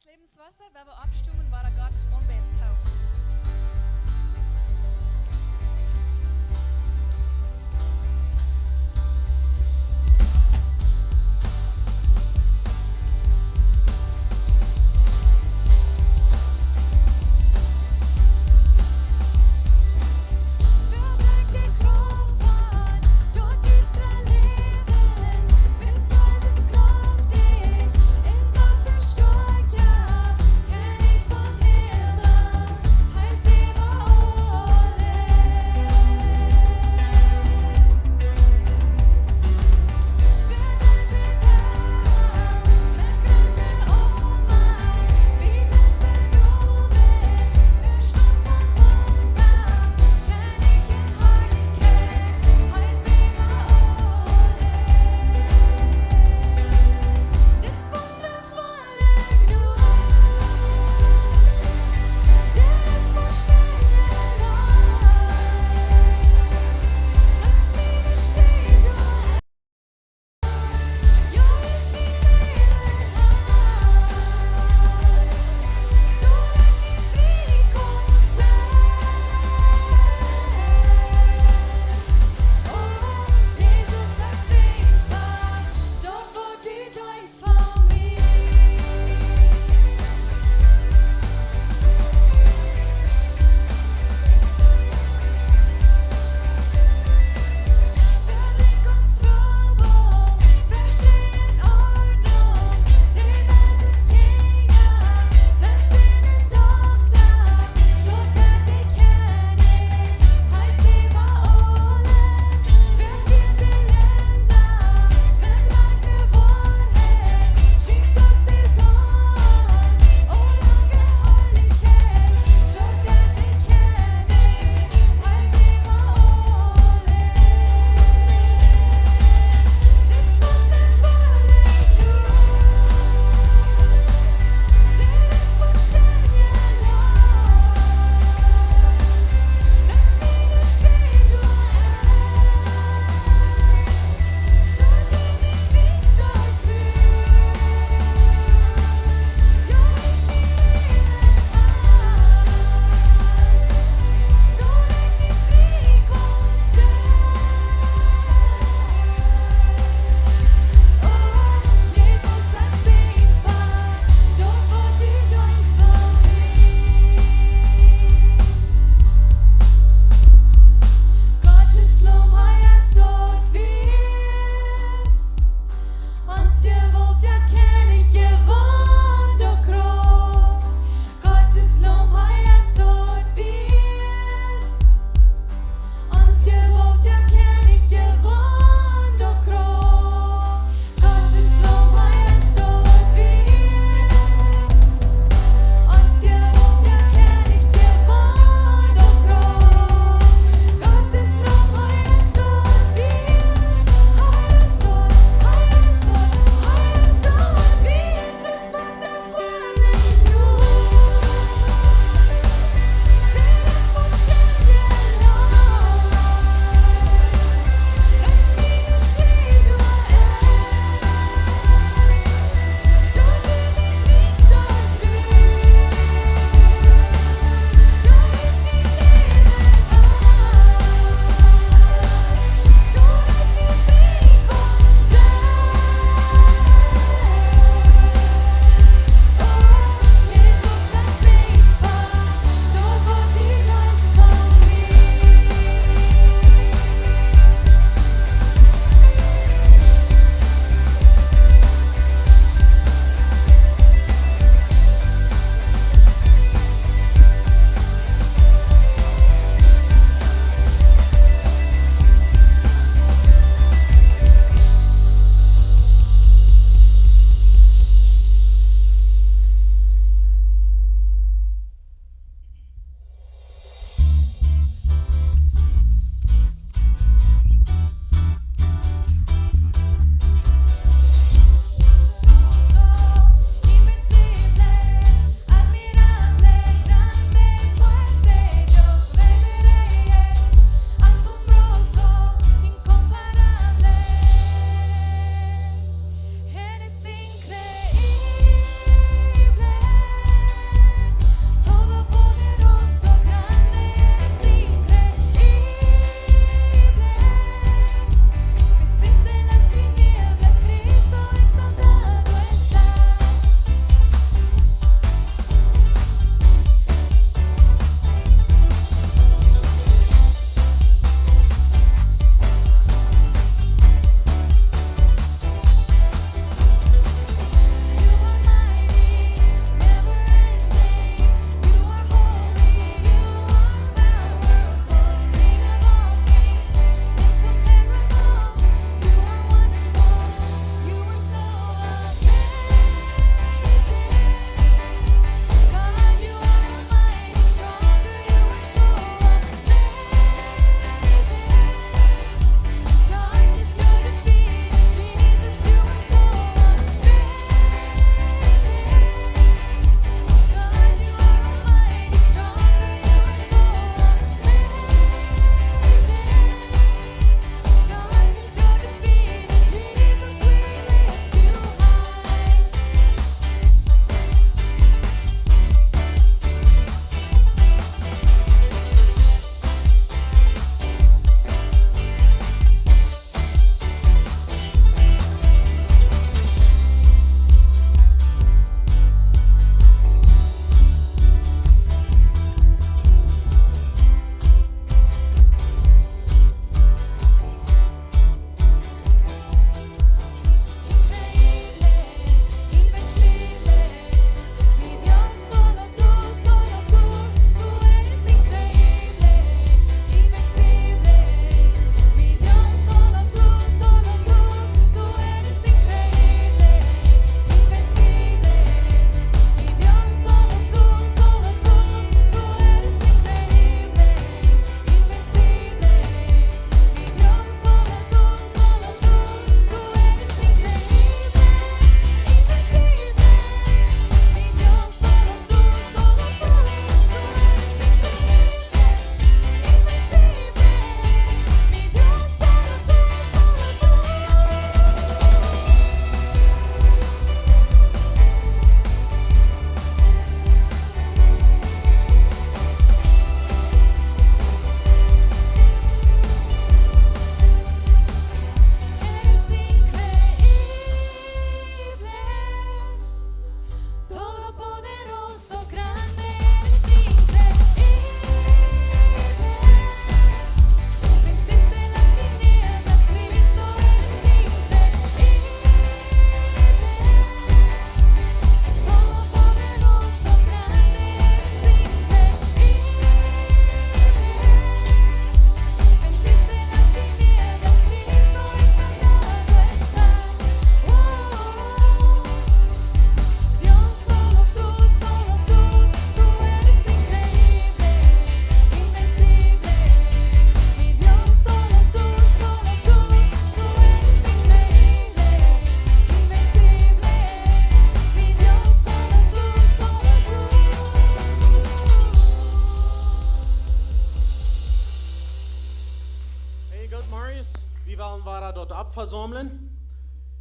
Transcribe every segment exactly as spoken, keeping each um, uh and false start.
Läwenswota, wie woaren oppstonen, woaren Gott aunbäden. vesaumlen.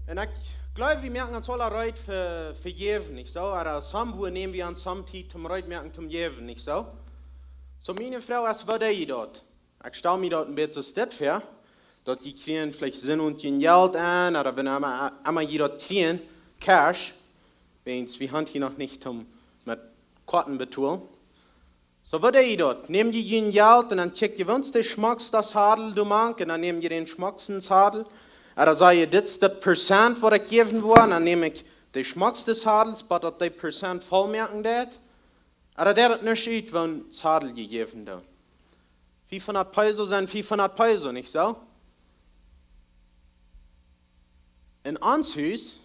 Un ekj gleew, wie moaken ons aula reed fa, fa jäwen, nich soo? Ooda somewhere näm wie ons some Tiet toom reed moaken toom jäwen, nich soo? Soo, miene Froag es, woo doo jie daut? Ekj stal mie daut een bät soo stell väa, daut jie kjrieen veleicht Sinn un jun Jelt aun, ooda wan emma, emma jie daut kjrieen, Cash, wiels wie haben hia noch nich toom met Korten betolen. Soo, woo doo jie daut? Näm jie jun Jelt un dan check jie, waut es de schmockste Sadel doa mank, un dan näm jie dän schmocksten Sadel. Ooda saj jie, dit es daut Prozent, waut ekj jäwen woa, un dan näm ekj de schmockste Sadels, bat daut de Prozent voll moaken deit. Ooda deit daut nuscht ut, waut Sadel jie jäwen doonen? Fiefhundat Peso sent fiefhundat Peso, nich soo? En ons Hus,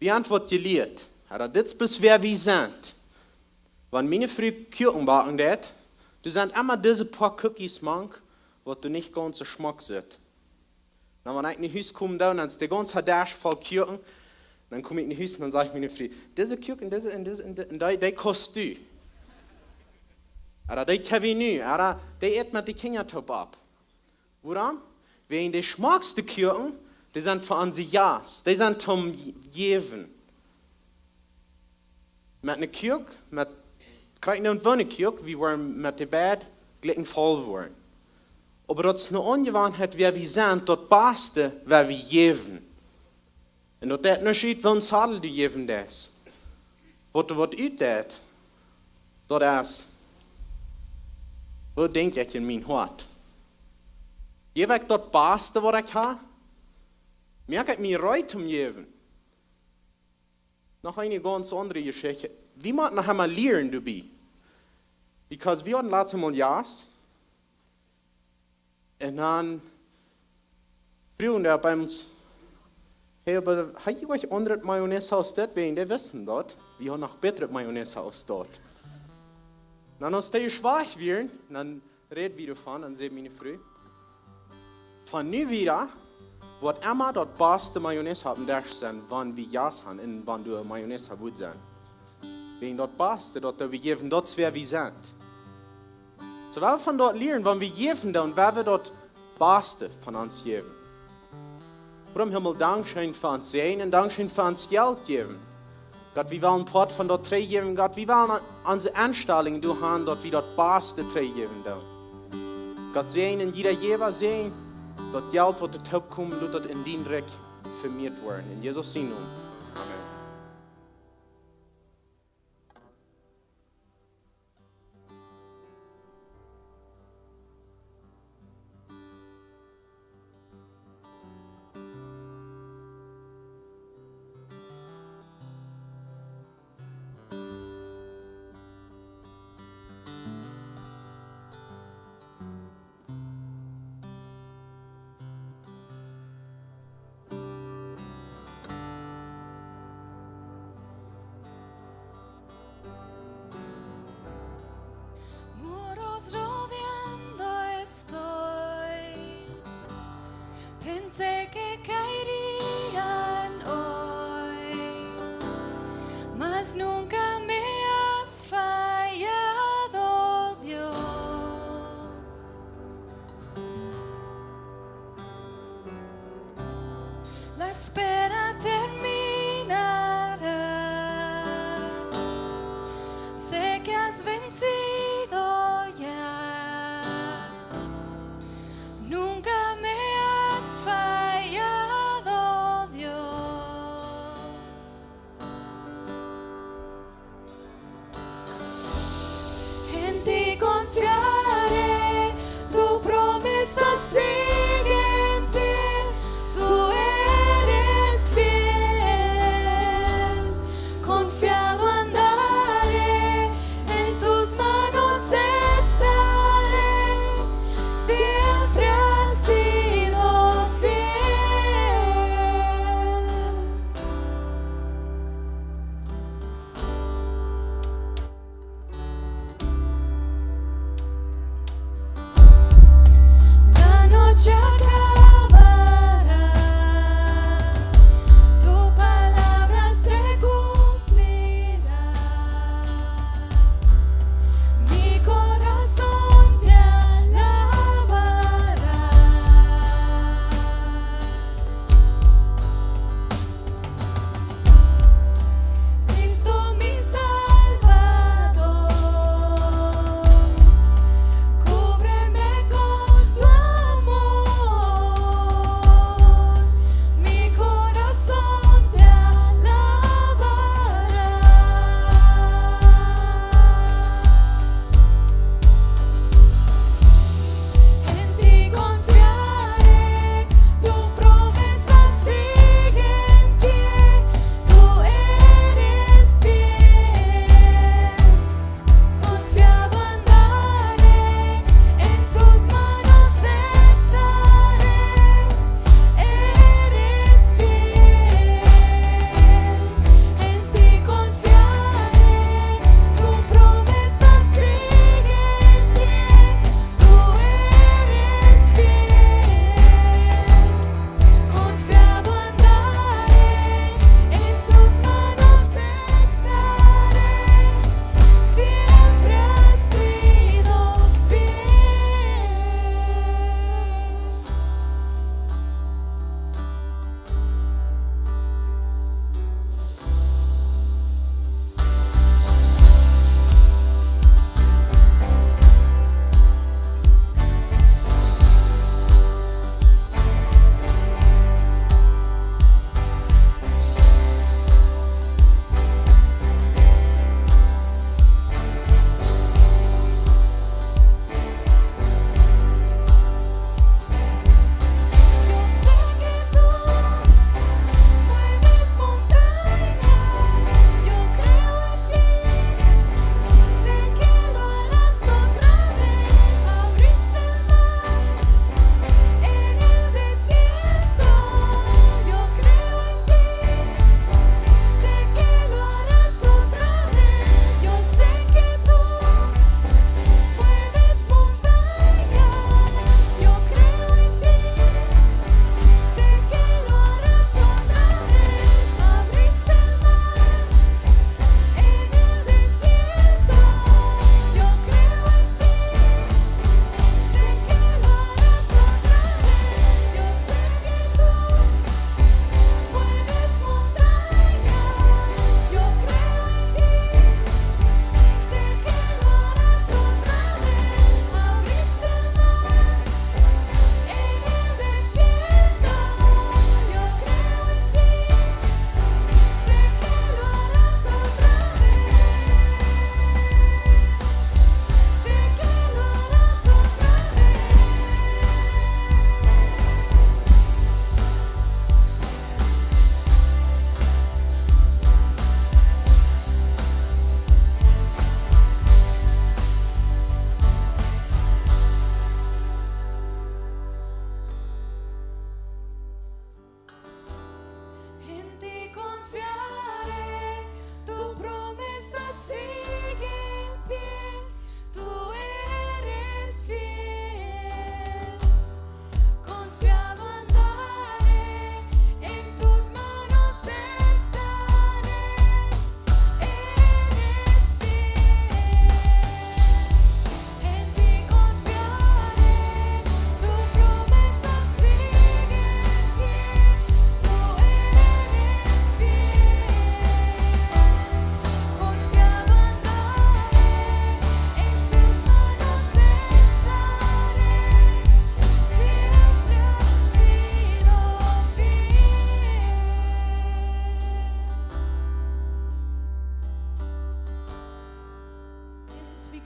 wie haben waut jelieet. Ooda dit es bloos wäa wie sent. Wan miene Fru Kuaken backen deit, doa sent emma dise poa Cookies mank, waut doa nich gaunz soo schmock sent. Dan wan ekj no Hus kom, dan es de gaunze Desch voll Kuaken. Dan kom ekj no Hus un dan sajcht miene Fru, dise Kuaken, dise un dise un dise, un dee, dee kaust du. Ooda dee kjenn wie nu, ooda dee ät met de Kjinja toop opp. Wuarom? Wäajen de schmockste Kuaken, dee sent fa onse Jast, dee sent toom jäwen. Met ne Kuak, met, krakjt nu waut ne Kuak, wie woaren met de beid jlikj voll woaren. Oba daut es ne Aunjewanheit, wäa wie sent, daut baste, wäa wie jäwen. Un daut deit nuscht ut, waut Sadel du jäwen deist. Waut, waut utdeit, daut es, waut denkj ekj en mien Hoat? Jäw ekj daut baste, waut ekj hab? Moak ekj mie reed toom jäwen? Noch eene gaunz aundre Jeschicht. Wie motten noch emol lieren doabie. Because wie hauden latst mol Jast. Un dan fruagen dee opp eemol, hey, oba hab jie uk aundret Mayonnaise aus dit? Wäajen dee wisten daut wie hauden noch bätret Mayonnaise aus daut. Dan aus dee schwoa wieren, dan räd wie doavon, dan säd miene Fru, von nu wieda woat emma daut baste Mayonnaise oppem Desch sennen, wan wie Jast haben un wan doa Mayonnaise woat sennen. Wäajen daut baste, daut wie jäwen, daut es wäa wie sent. Soo wie von daut lieren, wan wie jäwen, dan woa wie daut baste von ons jäwen. Wuarom, Himmel, dankscheen fa ons Säajen un dankscheen fa ons Jelt jäwen. Gott, wie wellen Poat von daut trigjjäwen, Gott, wie wellen onse Enstalunk doa haben, daut wie daut baste trigjjäwen doonen. Gott, säajen jieda Jäwa, säajen daut Jelt, waut doa toop kjemt, lot daut en dien Rikj vemieet woaren. En Jesus sien Nomen. Amen. Muros rodeando estoy. Pensé que caerían hoy, mas nunca me has fallado, Dios. La espera terminará. Sé que has vencido ya. Nunca me has fallado, Dios. En ti confiaré, tu promesa sigue en pie, tú eres fiel. Confiado andaré en tus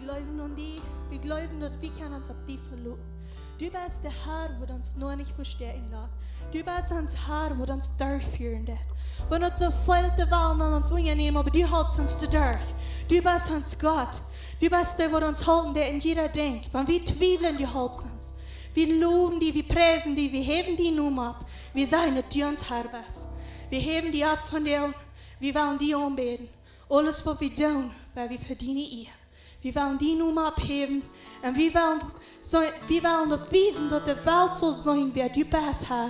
Wie jleewen aun die, wie jleewen, daut wie kjennen ons opp die veloten. Du best de Herr, waut ons noch nich vestonen lat. Du best ons Herr, waut ons derchfieren deit. Wan daut soo väl to wellen aun ons unjanämen, oba du halpst ons doaderch. Du best ons Gott. Du best dee, waut ons halpen deit en jieda Dinkj. Wan wie twiewlen, du halpst ons. Wie lowen die, wie priesen die, wie häwen die Nomen opp. Wie sajen, daut du ons Herr best. Wie häwen die opp vondoag, wie wellen die aunbäden. Aules, waut wie doonen, well wie fa diene Ea. Wie wellen die Nomen opphäwen. Un wie wellen, soo, wie wellen daut wiesen, daut de Welt saul seenen, wäa du best, Herr.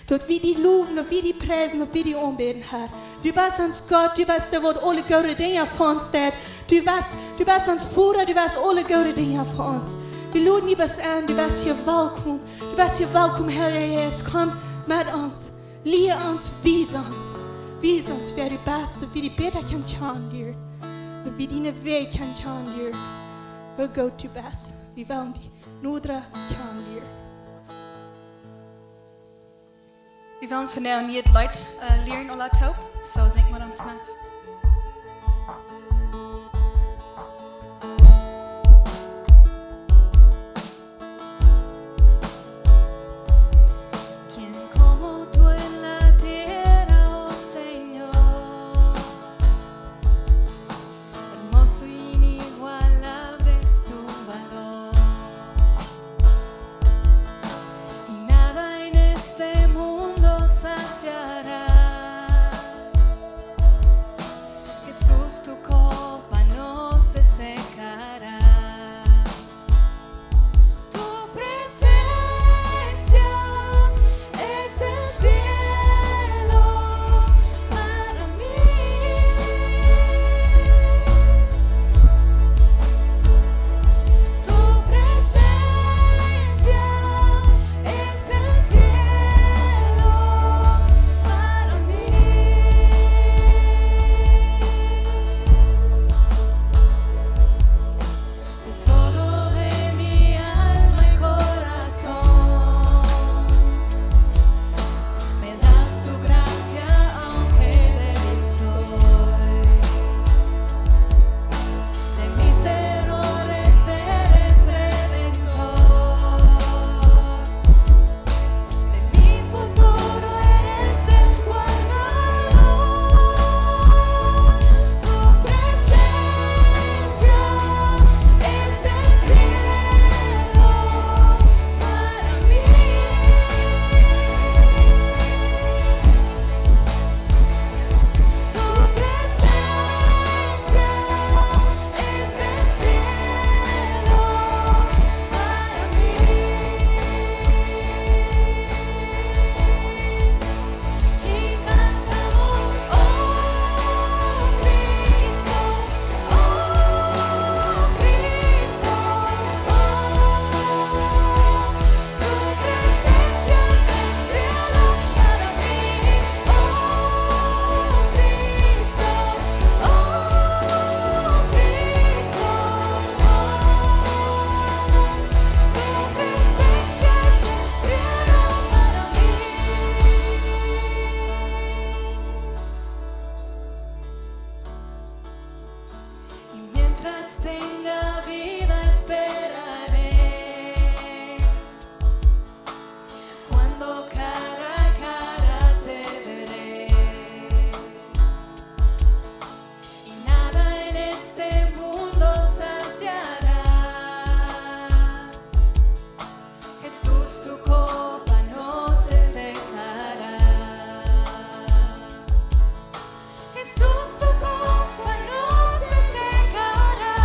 Daut wie die lowen, daut wie die priesen, daut wie die aunbäden, Herr. Du best ons Gott, du best dee, waut aule goode Dinja fa ons deit. Du best, du best ons Voda, du best aule goode Dinja fa ons. Wie loden die best en, du best hia welkom. Du best hia welkom, Herr Jesus, komm met ons. Lia ons, wies ons. Wies ons, wäa du best, daut wie die bäta kjennen kjanen lieren. Daut wie diene Wäaj kjennen kjanen lieren. Woo goot du best. Wie wellen die noda kjanen lieren. Wie wellen vondoag een Leet, äh, lieren, aula toop. Soo sinj mau ons met. ¿Quién como tú en la tierra, oh Señor? Hermoso, inigualable es tu valor. Y nada en este mundo saciará. Jesús, tu copa no se secará. Tu presencia es el cielo para mí. Tu presencia es el cielo para mí. Tesoro de mi alma y corazón, me das tu gracia aunque débil soy. De mis errores eres redentor. De mi futuro eres el guardador. Tu presencia es el cielo para mí. Tu presencia es el cielo para mí. Y cantamos: Oh Cristo, oh Cristo, oh. Tu presencia es el cielo para mí. Oh Cristo, oh Cristo, oh. Tu presencia es el cielo para mí. Y mientras tenga vida esperaré, cuando cara a cara te veré. Y nada en este mundo saciará. Jesús, tu copa no se secará. Jesús, tu copa no se secará.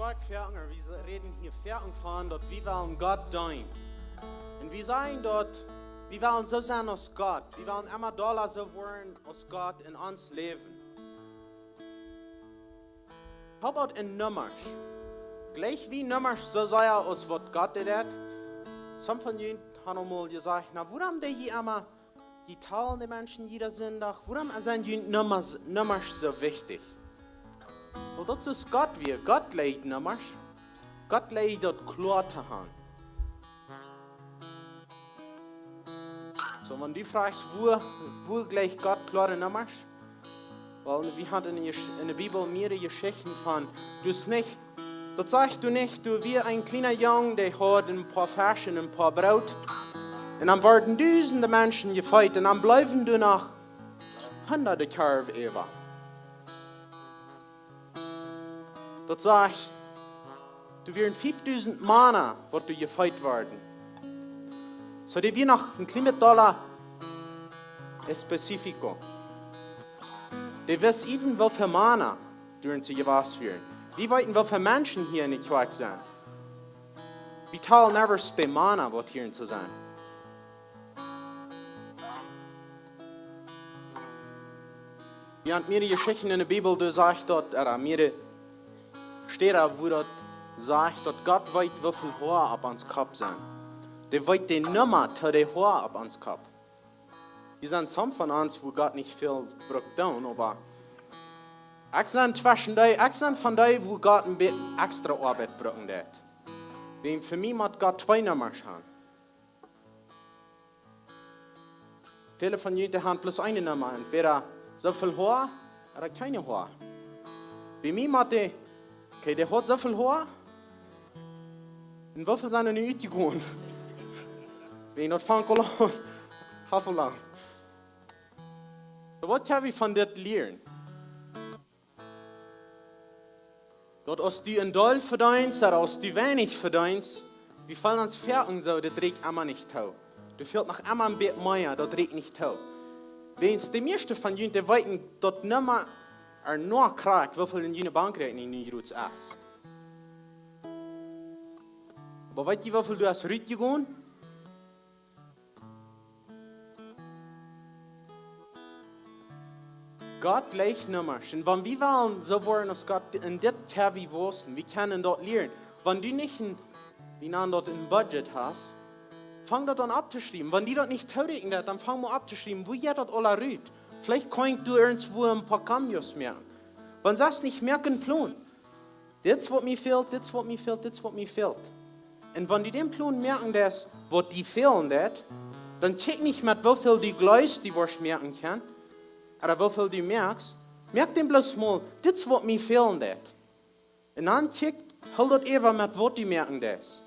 Foaken, wie räden hia foaken von daut wie wellen Gott deenen. Un wie sajen daut, wie wellen soo sennen aus Gott. Wie wellen emma dolla soo woaren aus Gott en ons Läwen. How about en Nummasch? Jleich wie Nummasch soo sea aus waut Gott deit? Some von junt haben aul mol jesajcht: "Na, wuarom dee jie emma, jie talen de Menschen jieda Sindach? Wuarom sent junt Nummasch, Nummasch soo wichtich?" Well, daut es Gott wea. Gott leeft Nummasch. Gott leeft daut kloa to haben. Soo, wan du froagst, woo, woo jleicht Gott kloare Nummasch? Well, wie haben en de Jesch-, en de Bibel mearere Jeschichten von, daut sajcht doa nich, doa wia een kjliena Jung, dee haud een poa Fesch un een poa Broot. Un dan worden dusende Menschen jefeet un dan bleewen doa noch hundade Kjarw äwa. Daut sajcht, doa wieren fiefdusend Mana, waut doa jefeet worden. Soo, dee wia noch een kjlien bät dolla específico. Dee wist even, woo väl Mana doa en soo jewast wieren. Wie weeten, woo väl Menschen hia en de Kjoakj sent. Wie talen never de Mana, waut hia en soo sent. Wie haben mearere Jeschichten en de Bibel, doa sajcht daut, ooda mearere Städen, wua daut sajcht, daut Gott weet, woo väl Hoa opp ons Kopp sent. Dee weet de Numma to de Hoa opp ons Kopp. Doa sent some von ons, wua Gott nich väl brukt doonen, oba ekj sie tweschen dee, ekj sie von dee, wua Gott een bät extra Oabeit brucken deit. Wäajen fa mie mott Gott twee Nummasch haben. Väle von junt haben bloos eene Numma, entwäda soo väl Hoa ooda kjeene Hoa. Bie mie mott dee, okay, dee haud soo väl Hoa. Un woo väl sent doa nu utjegonen? Wäajen daut fangt aul aun. Hoffe lang. Soo, waut kjenn wie von dit lieren? Daut aus du een Deel vedeenst, ooda aus du weinich vedeenst, wie feelen ons foaken soo, dit rieekjt emma nich too. Doa fält noch emma een bät mea, daut rieekjt nich too. Wäajen de mieeschte von junt, dee weeten daut Numma ea noch krakjt, woo väl en june Bankreakjnunk nu jrods es. Oba weet jie, woo väl doa es rutjegonen? Gott jleicht Nummasch. Un wan wie wellen soo woaren aus Gott, en dit kjenn wie wausen, wie kjennen daut lieren. Wan du nich een, wie nanen daut een Budget hast, fang daut aun opptoschriewen. Wan die daut nich toorieekjnen deit, dan fang mau opptoschriewen, woo jeit daut aula rut? Veleicht kaun ekj doa irjentwua een poa cambios moaken. Wan sest nich, moak een Plon. Dit es waut mie fält, dit es waut mie fält, dit es waut mie fält. Un wan du dän Plon moaken deist, waut die fälen deit, dan kjikj nich met woo väl du jleefst, du woascht moaken kjennen, ooda woo väl du moakst. Moak dän bloos mol, dit es waut mie fälen deit. Un dan kjikj, hool daut äwa met waut du moaken deist.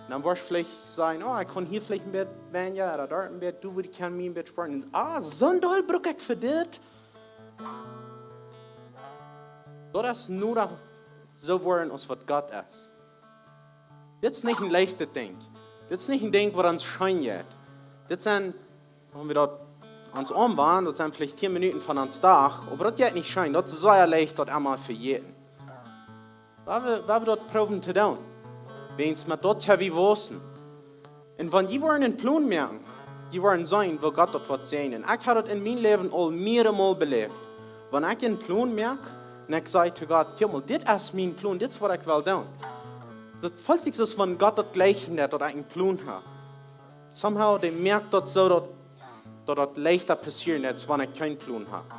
Dan woascht veleicht sajen: "Oh, ekj kaun hia veleicht een bät weinja, ooda doa een bät, du, wua ekj kaun mie een bät spoaren." Un, ah, soon Deel bruk ekj fa dit. Daut es noda soo woaren aus waut Gott es. Dit es nich een leichtet Dinkj. Dit es nich een Dinkj waut ons scheen jeit. Dit sent, wan wie daut ons aunwanden, daut sent veleicht tieen Minuten von ons Dach, oba daut jeit nich scheen. Daut es sea leicht, daut emol vejäten. Wan wie, wan wie daut proowen to doonen, wäajen met daut kjenn wie wausen. Un wan jie woaren een Plon moaken, jie woaren seenen, woo Gott daut woat säajnen. Ekj hab daut en mien Läwen aul mearemol beläft. Wan ekj een Plon moak, un ekj saj to Gott: "Kjikj mol, dit es mien Plon, dit es waut ekj well doonen." Daut felt sikj soo aus wan Gott daut jlikjen deit, daut ekj een Plon hab. Somehow, dee moakt daut soo, daut, daut daut leichta passieren deit, aus wan ekj kjeen Plon hab.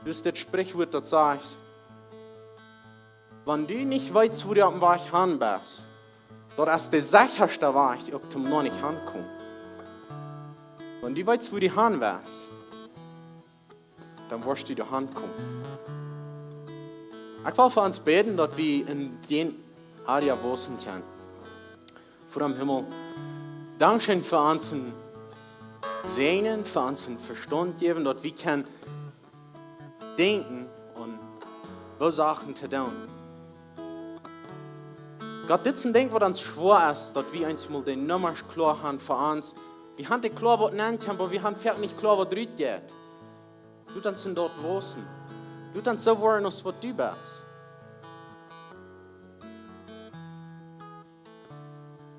Doa es dit Sprichwuat, daut sajcht: "Wan du nich weetst, wua du oppem Wajch han best, daut es de sechasta Wajch uk toom noch nich hankomen." Wan du weetst, wua du han west, dan woascht du doa hankomen. Ekj well fa ons bäden, daut wie en dän Area wausen kjennen. Voda em Himmel, dankscheen fa onsen Säajen, fa onsen Vestaunt jäwen, daut wie kjennen denkjen aun woo Sachen to doonen. Gott, dit es een Dinkj waut ons schwoa es, daut wie eensmol de Nummasch kloa han fa ons. Wie han dee kloa, waut nenkjemt, oba wie han foaken nich kloa, waut rutjeit. Lot ons en daut wausen. Lot ons soo woaren aus waut du best.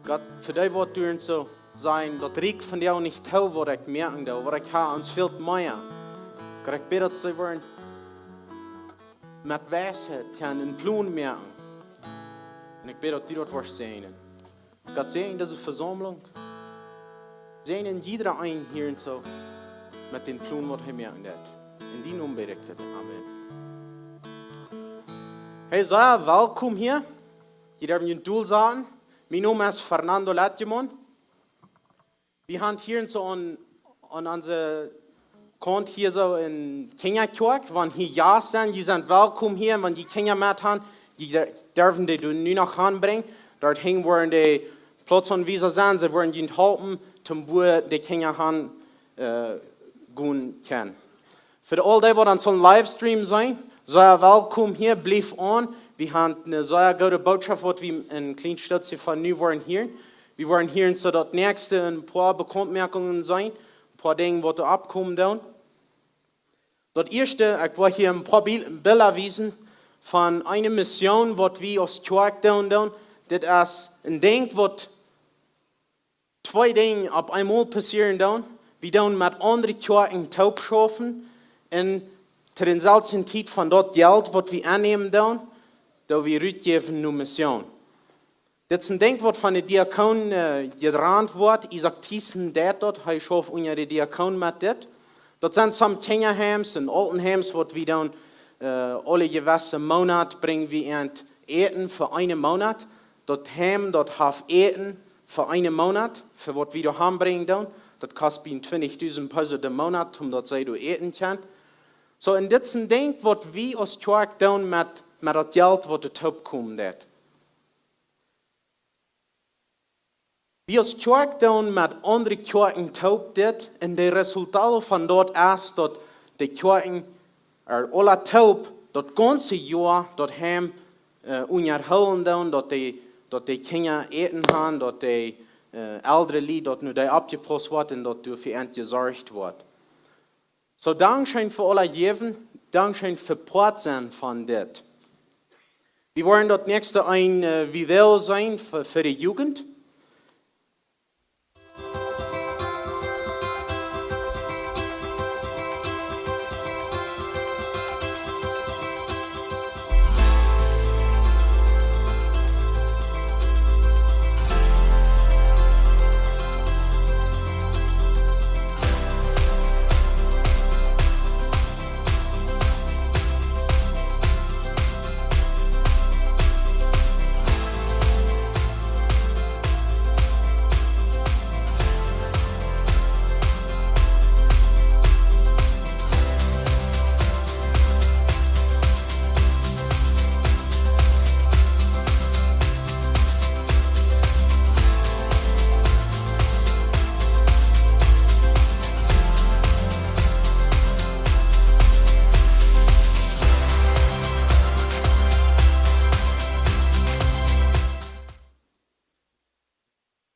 Gott, fa dee woat doa soo sennen, daut rieekjt vondoag nich too, waut ekj moaken doo, waut ekj ha, ons fält mea. Gott, ekj bäd, daut see woaren met Weisheit kjennen eenen Plon moaken. Un ekj bäd, daut du daut woascht säajnen. Gott, säajen dise Vesaumlunk. Säajen jieda eenen hia un soo met dän Plon, waut hee moaken deit. En dienen Nomen bäd ekj dit. Amen. Hey, sea welkom hia. Jie derwen junt dolsaten. Mien Nomen es Fernando Latjemon. Wie haben hia un soo aun, aun onse Kaunt hia soo eene Kjinjakjoakj. Wan hia Jast sent, jie sent welkom hia. Wan jie Kjinja met han, jie der-, derwen dee doa nu noch hanbrinjen. Doa hinjen woaren dee Plautzaunwiesa sennen. See woaren junt halpen, toom wua dee Kjinja han, äh, gonen kjennen. Fa aul dee, waut aun soon Livestream sent, sea welkom hia, bliewt aun. Wie haben eene sea goode Botschaft, waut wie een kjlien Stootje von nu woaren hieren. Wie woaren hieren soo daut näakjste een poa Bekauntmoakungen sennen, een poa Dinja, waut doa oppkomen doonen. Daut ieeschte, ekj well hia een poa Bil-, Bilda wiesen von eene Mission, waut wie aus Kjoakj doonen, doonen. Dit es een Dinkj, waut twee Dinja opp eemol passieren doonen. Wie doonen met aundre Kjoakjen toop schaufen un to dänselwjen Tiet von daut Jelt, waut wie aunnämen doonen, daut wie rutjäwen no Mission. Dit es een Dinkj, waut von dän Diakoon, äh, jedrant woat. Isaak Thiessen deit daut, hee schauft unja dän Diakoon met dit. Daut sent some Kjinjaheims un Altenheims, waut wie doonen, äh, aule jewesse Moonat brinjen wie an Äten fa eenen Moonat. Daut Heim, daut haft Äten fa eenen Moonat, fa waut wie doa hanbrinjen doonen. Daut kost bie twintichdusent Peso dän Moonat, om daut see doa äten kjennen. Soo, un dit es een Dinkj, waut wie aus Kjoakj doonen met, met daut Jelt, waut doa toop komen deit. Wie aus Kjoakj doonen met aundre Kjoakjen toop dit, un de Resultaat von daut es, daut de Kjoakjen, äh, aula toop, daut gaunze Joa, daut Heim, äh, unjahoolen doonen, daut de, daut de Kjinja Äten han, daut de, äh, eldre Lied, daut no dee oppjepaust woat un daut doa fa an jesorcht woat. Soo, dankscheen fa aule jäwen, dankscheen fa Poat sennen von dit. Wie woaren daut näakjste een, äh, Video seenen fa, fa de Jugend.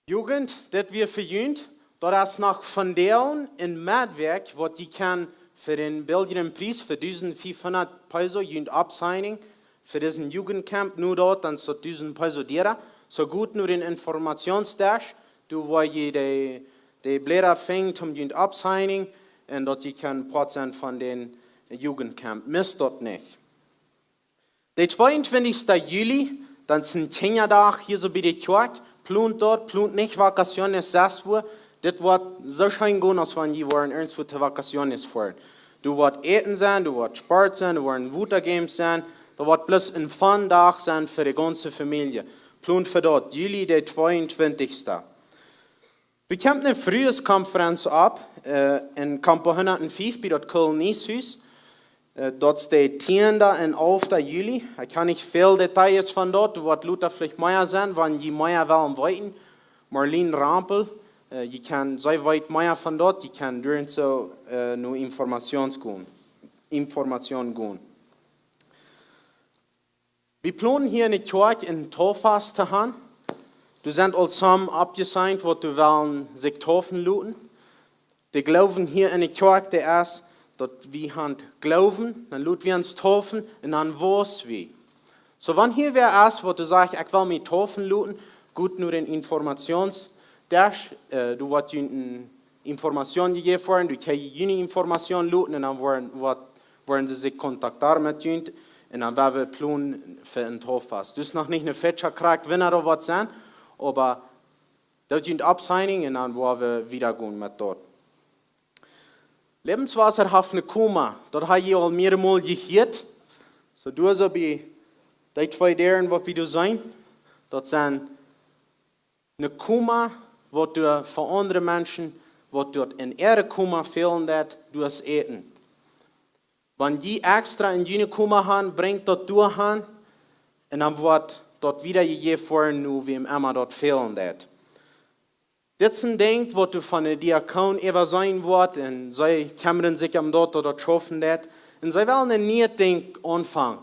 Jugend, dit wia fa junt. Daut es noch vondoag un Meddwäakj, waut jie kjennen fa dän biljen Pries, fa dusent fiefhundat Peso, junt oppsignen fa disen Jugendcamp. Nu daut, dan es daut dusent Peso diera. Soo got no dän Informationsdesk, doa woa jie de, de Bläda finjen, om junt oppsignen, un daut jie kjennen Poat sennen von dän Jugendcamp. Misst daut nich. De tweeuntwintichste Juli, dan es een Kjinjadach hia soo bie de Kjoakj. Plont daut, plont nich Vacaciones sestwua. Dit woat soo scheen gonen, aus wan jie woaren irjentwua to Vacaciones foaren. Doa woat Äten sennen, doa woat Sport sennen, doa woaren Water Games sennen. Doa woat bloos een Fun-Dach sennen fa de gaunze Famielje. Plont fa daut, Juli de tweeuntwintichste. Doa kjemt eene Frueskonferenz opp, äh, en Campo hundatfief bie daut Koloniehus. Äh, daut es de tiende un alfte Juli. Ekj kaun nich väl Details von daut, doa woat lota veleicht mea sennen, wan jie mea wellen weeten. Marlene Rampel, äh, jie kjennen, see weet mea von daut, jie kjennen doa soo, äh, no Informations gonen, Information gonen. Wie plonen hia enne Kjoakj een Tauffast to han. Doa sent aul some oppjesignt, waut doa wellen sikj taufen loten. De Gloowen hia enne Kjoakj, dee es, daut wie han Gloowen, dan lot wie ons deepen un dan wauss wie. Soo, wan hia wäa es, waut du sajchst, ekj well mie deepen loten, go no dän Informationsdesk, äh, doa woat junt eene Information jejäft woaren, du kaust june Information loten un dan woaren, woat, woaren see sikj kontaktieren met junt un dan woa wie plonen fa een Deepfast. Daut es noch nich een fasta Krakjt, wan doa waut sennen, oba daut junt oppsignen un dan woa wie wieda gonen met daut. Lebenswasser haft een Koma, daut hab jie aul mearemol jehieet. Soo, doa soo bie dee twee Dären, waut wie doa seenen, daut sent een Koma, waut doa fa aundre Menschen, waut doa en äa Koma fälen deit, doa es Äten. Wan jie extra en june Koma han, brinjt daut doa han, un dan woat daut wieda jejäft woaren, no wäm emma daut fälen deit. Dit es een Dinkj, waut du von de Diakon äwaseenen woascht, un see kjemren sikj om daut, daut daut schaufen deit. Un see wellen een nieet Dinkj aunfangen.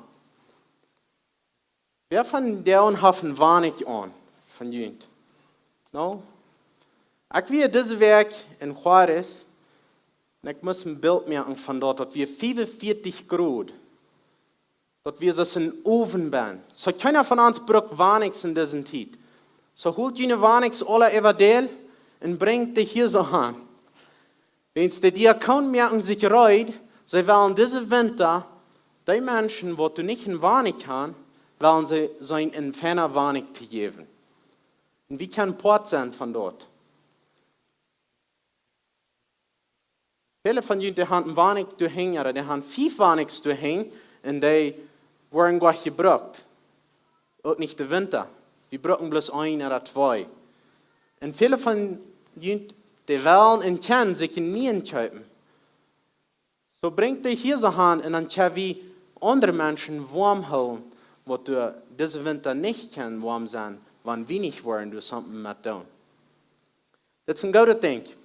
Wäa von dee haft een Weinich aun, von junt? No? Ekj wia dise Wäakj en Juarez, un ekj must een Bilt moaken von daut, daut wia fiefunvieetich Grod. Daut wia soo aus een Owen bennen. Soo kjeena von ons brukt Weinichs en dise Tiet. Soo holt june Weinichs aula äwa däl un brinjt dee hia soo han. Wiels de Diakon moaken sikj reed, see wellen disen Winta, dee Menschen, waut doa nich een Weinich han, wellen see, see een feina Weinich to jäwen. Un wie kjennen Poat sennen von daut. Väle von junt, dee han een Weinich doa hinjen, ooda dee han fief Weinichs doa hinjen, un dee woaren goa nich jebrukt. Uk nich dän Winta. Wie bruken bloos een ooda twee. Un väle von junt, dee wellen un kjennen sikj een nieen kjeepen. Soo brinjt dee hia soo han un dan kjenn wie aundre Menschen woam hoolen, waut doa disen Winta nich kjennen woam sennen, wan wie nich woaren doa something met doonen. Dit es een goodet Dinkj.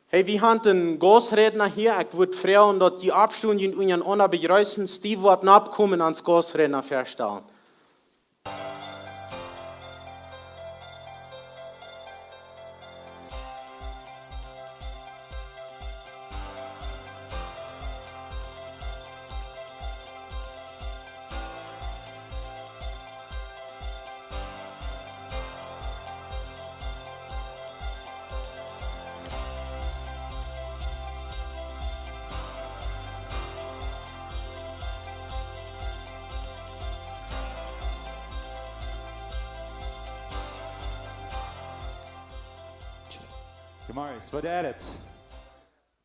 Hey, wie han een Gausträdna hia. Ekj wudd froagen, daut jie oppstonen, junt unjarenaunda bejreessen. Steve woat nopp komen, ons Gausträdna väastalen. Good morning. Woo jeit et?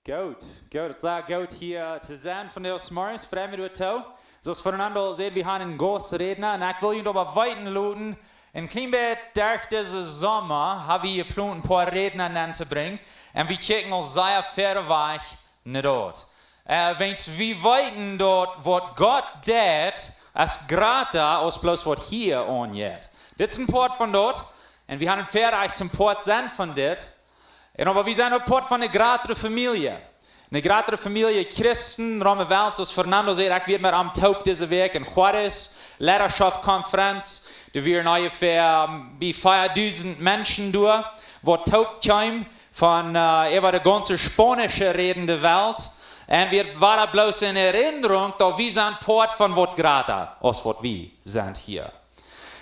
Goot, goot. Et es sea goot hia to sennen vondoag zemorjes. Frei mie doatoo. Soo aus Fernando säd, wie han een Gausträdna. Un ekj well junt oba weeten loten, een kjlien bät derch disen Somma ha wie jeplont een poa Rädna nenn to brinjen. Un wie kjikjen aul sea wiet wajch no daut. Äh, wiels wie weeten daut waut Gott deit, es jrata aus bloos waut hia aunjeit. Dit es een Poat von daut. Un wie han een Väarajcht een Poat sennen von dit. Un oba wie sent uk Poat von eene jratre Famielje. Eene jratre Famielje Christen, rom de Welt, soo aus Fernando säd, ekj wia met am toop dise Wäakj en Juarez, Leidaschoft Conference, doa wieren onjefäa, ähm, bie fiefdusent Menschen doa, waut toop kjeemen von, äh, äwa de gaunze spaunische rädende Welt. Un wie wieren bloos en Erinnerung, daut wie sent Poat von waut jrata aus waut wie sent hia.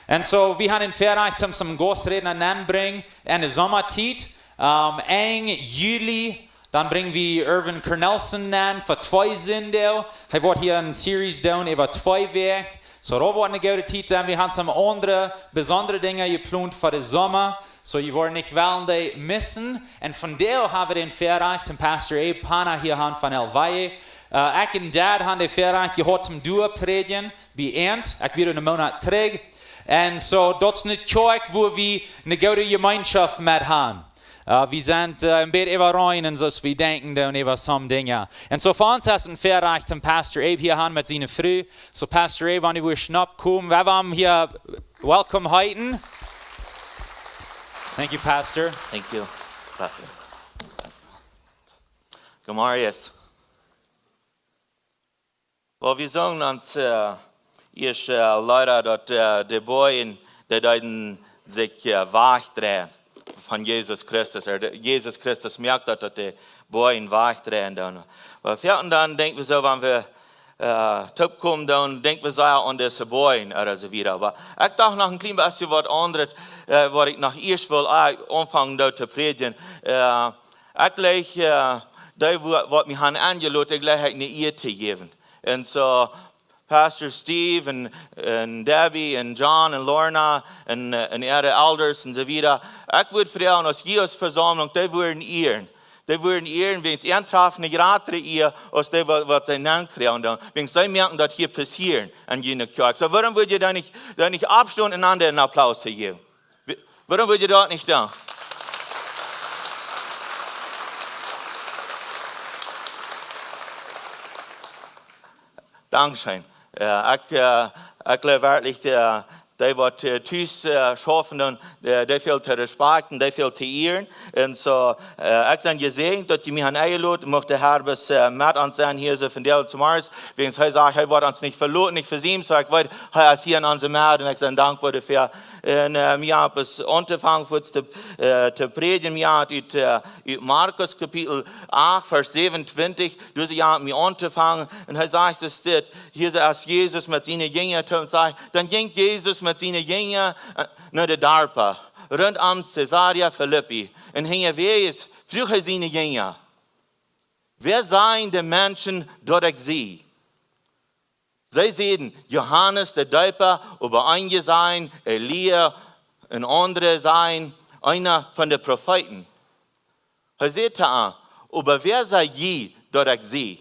Un soo, wie han een Väarajcht om een Gausträdna nenn to brinjen en de Sommatiet. Ähm, Enj Juli, dan brinj wie Irvin Cornelsen nenn fa twee Sindach. Hee woat hia eene Series doonen äwa twee Wäakj. Soo, daut woat eene goode Tiet sennen. Wie han some aundre besondre Dinja jeplont fa dän Somma. Soo, jie woaren nich wellen dee missen. Un vondoag ha wie dän Väarajcht om Pastor Abe Pana hia han von El Valle. Äh, ekj un Dad han dän Väarajcht jehaut om doa to prädjen bie an. Ekj wia een Moonat trigj. Un soo, daut es eene Kjoakj, wua wie eene goode Jemeenschoft met han. Äh, wie sent, äh, een bät äwareen un soo aus wie denkjen doonen äwa some Dinja. Un soo fa ons es et een Väarajcht om Pastor Abe hia han met siene Fru. Soo Pastor Abe, wan du wurscht nopp komen, wie wellen am hia welcome heeten. Thank you, Pastor. Thank you, Pastor. Good morning. Well, wie sungen ons, äh, ieescht, äh, Leeda daut, äh, de Bojen, dee deeden sikj, äh, wajchdreien. von Jesus Christus. Er, Jesus Christus moakt daut, daut de Boajen wajchdreien doonen. Oba foaken dan denkj wie soo, wan wie äh, toopkomen, dan denkj wie sea aun dise Boajen ooda soo wieda. Oba ekj docht noch een kjlien bät waut aundret, äh, waut ekj noch ieescht well, äh, aunfangen doa to prädjen. Äh, ekj jleich, äh, dee, waut mie han enjelot, ekj jleich ne Ea to jäwen. Un soo, Pastor Steve un, un Debbie un John un Lorna un, äh, un äare Elders un soo wieda. Ekj wudd froagen, aus jie aus Vesaumlunk, dee wudden ieren. Dee wudden ieren, wäajens an trafen ne jratre Ea, aus dee, waut, waut see nankjrieen dan. Wäajens see moaken daut hia passieren aun june Kjoakj. Soo, wuarom wudd jie dan nich, dan nich oppstonen un an dän Applaus jäwen? Wie-, wuarom wudd jie daut nich doonen? Dankscheen. Äh, ekj, äh, ekj jleich werkjlich, äh, dee waut, äh, tus, äh, schaufen dan, äh, dee väl to respakjten, dee väl to ieren. Un soo, äh, ekj sie jesäajent daut jie mie han enjelot, mucht de Herr bloos, äh, met ons sennen hia soo vondoag zemorjes. Wäajens hee sajcht, hee woat ons nich veloten, nich vesiemen, soo ekj weet, hee es hia en onse Medd un ekj sie dankboa doafäa. Un, äh, wie haben es aunjefongen fa to, äh, to prädjen, wie haben ut, äh, ut Markus Kapitel acht, Varsch säwenuntwintich, doa haben wie aunjefongen. Un hee sajcht, es dit, hia es Jesus met siene Jinja to un sajcht, dan jinkj Jesus met siene Jinja, äh, no de Darpa, runtom Caesarea Philippi. Un unjawäajes fruach hee siene Jinja: "Wäa sajen de Menschen daut ekj sie?" See säden: "Johanes de Deepa, oba eenje sajen Elia, un aundre sajen eena von de Profeeten." Hee säd to an: "Oba wäa saj jie daut ekj sie?"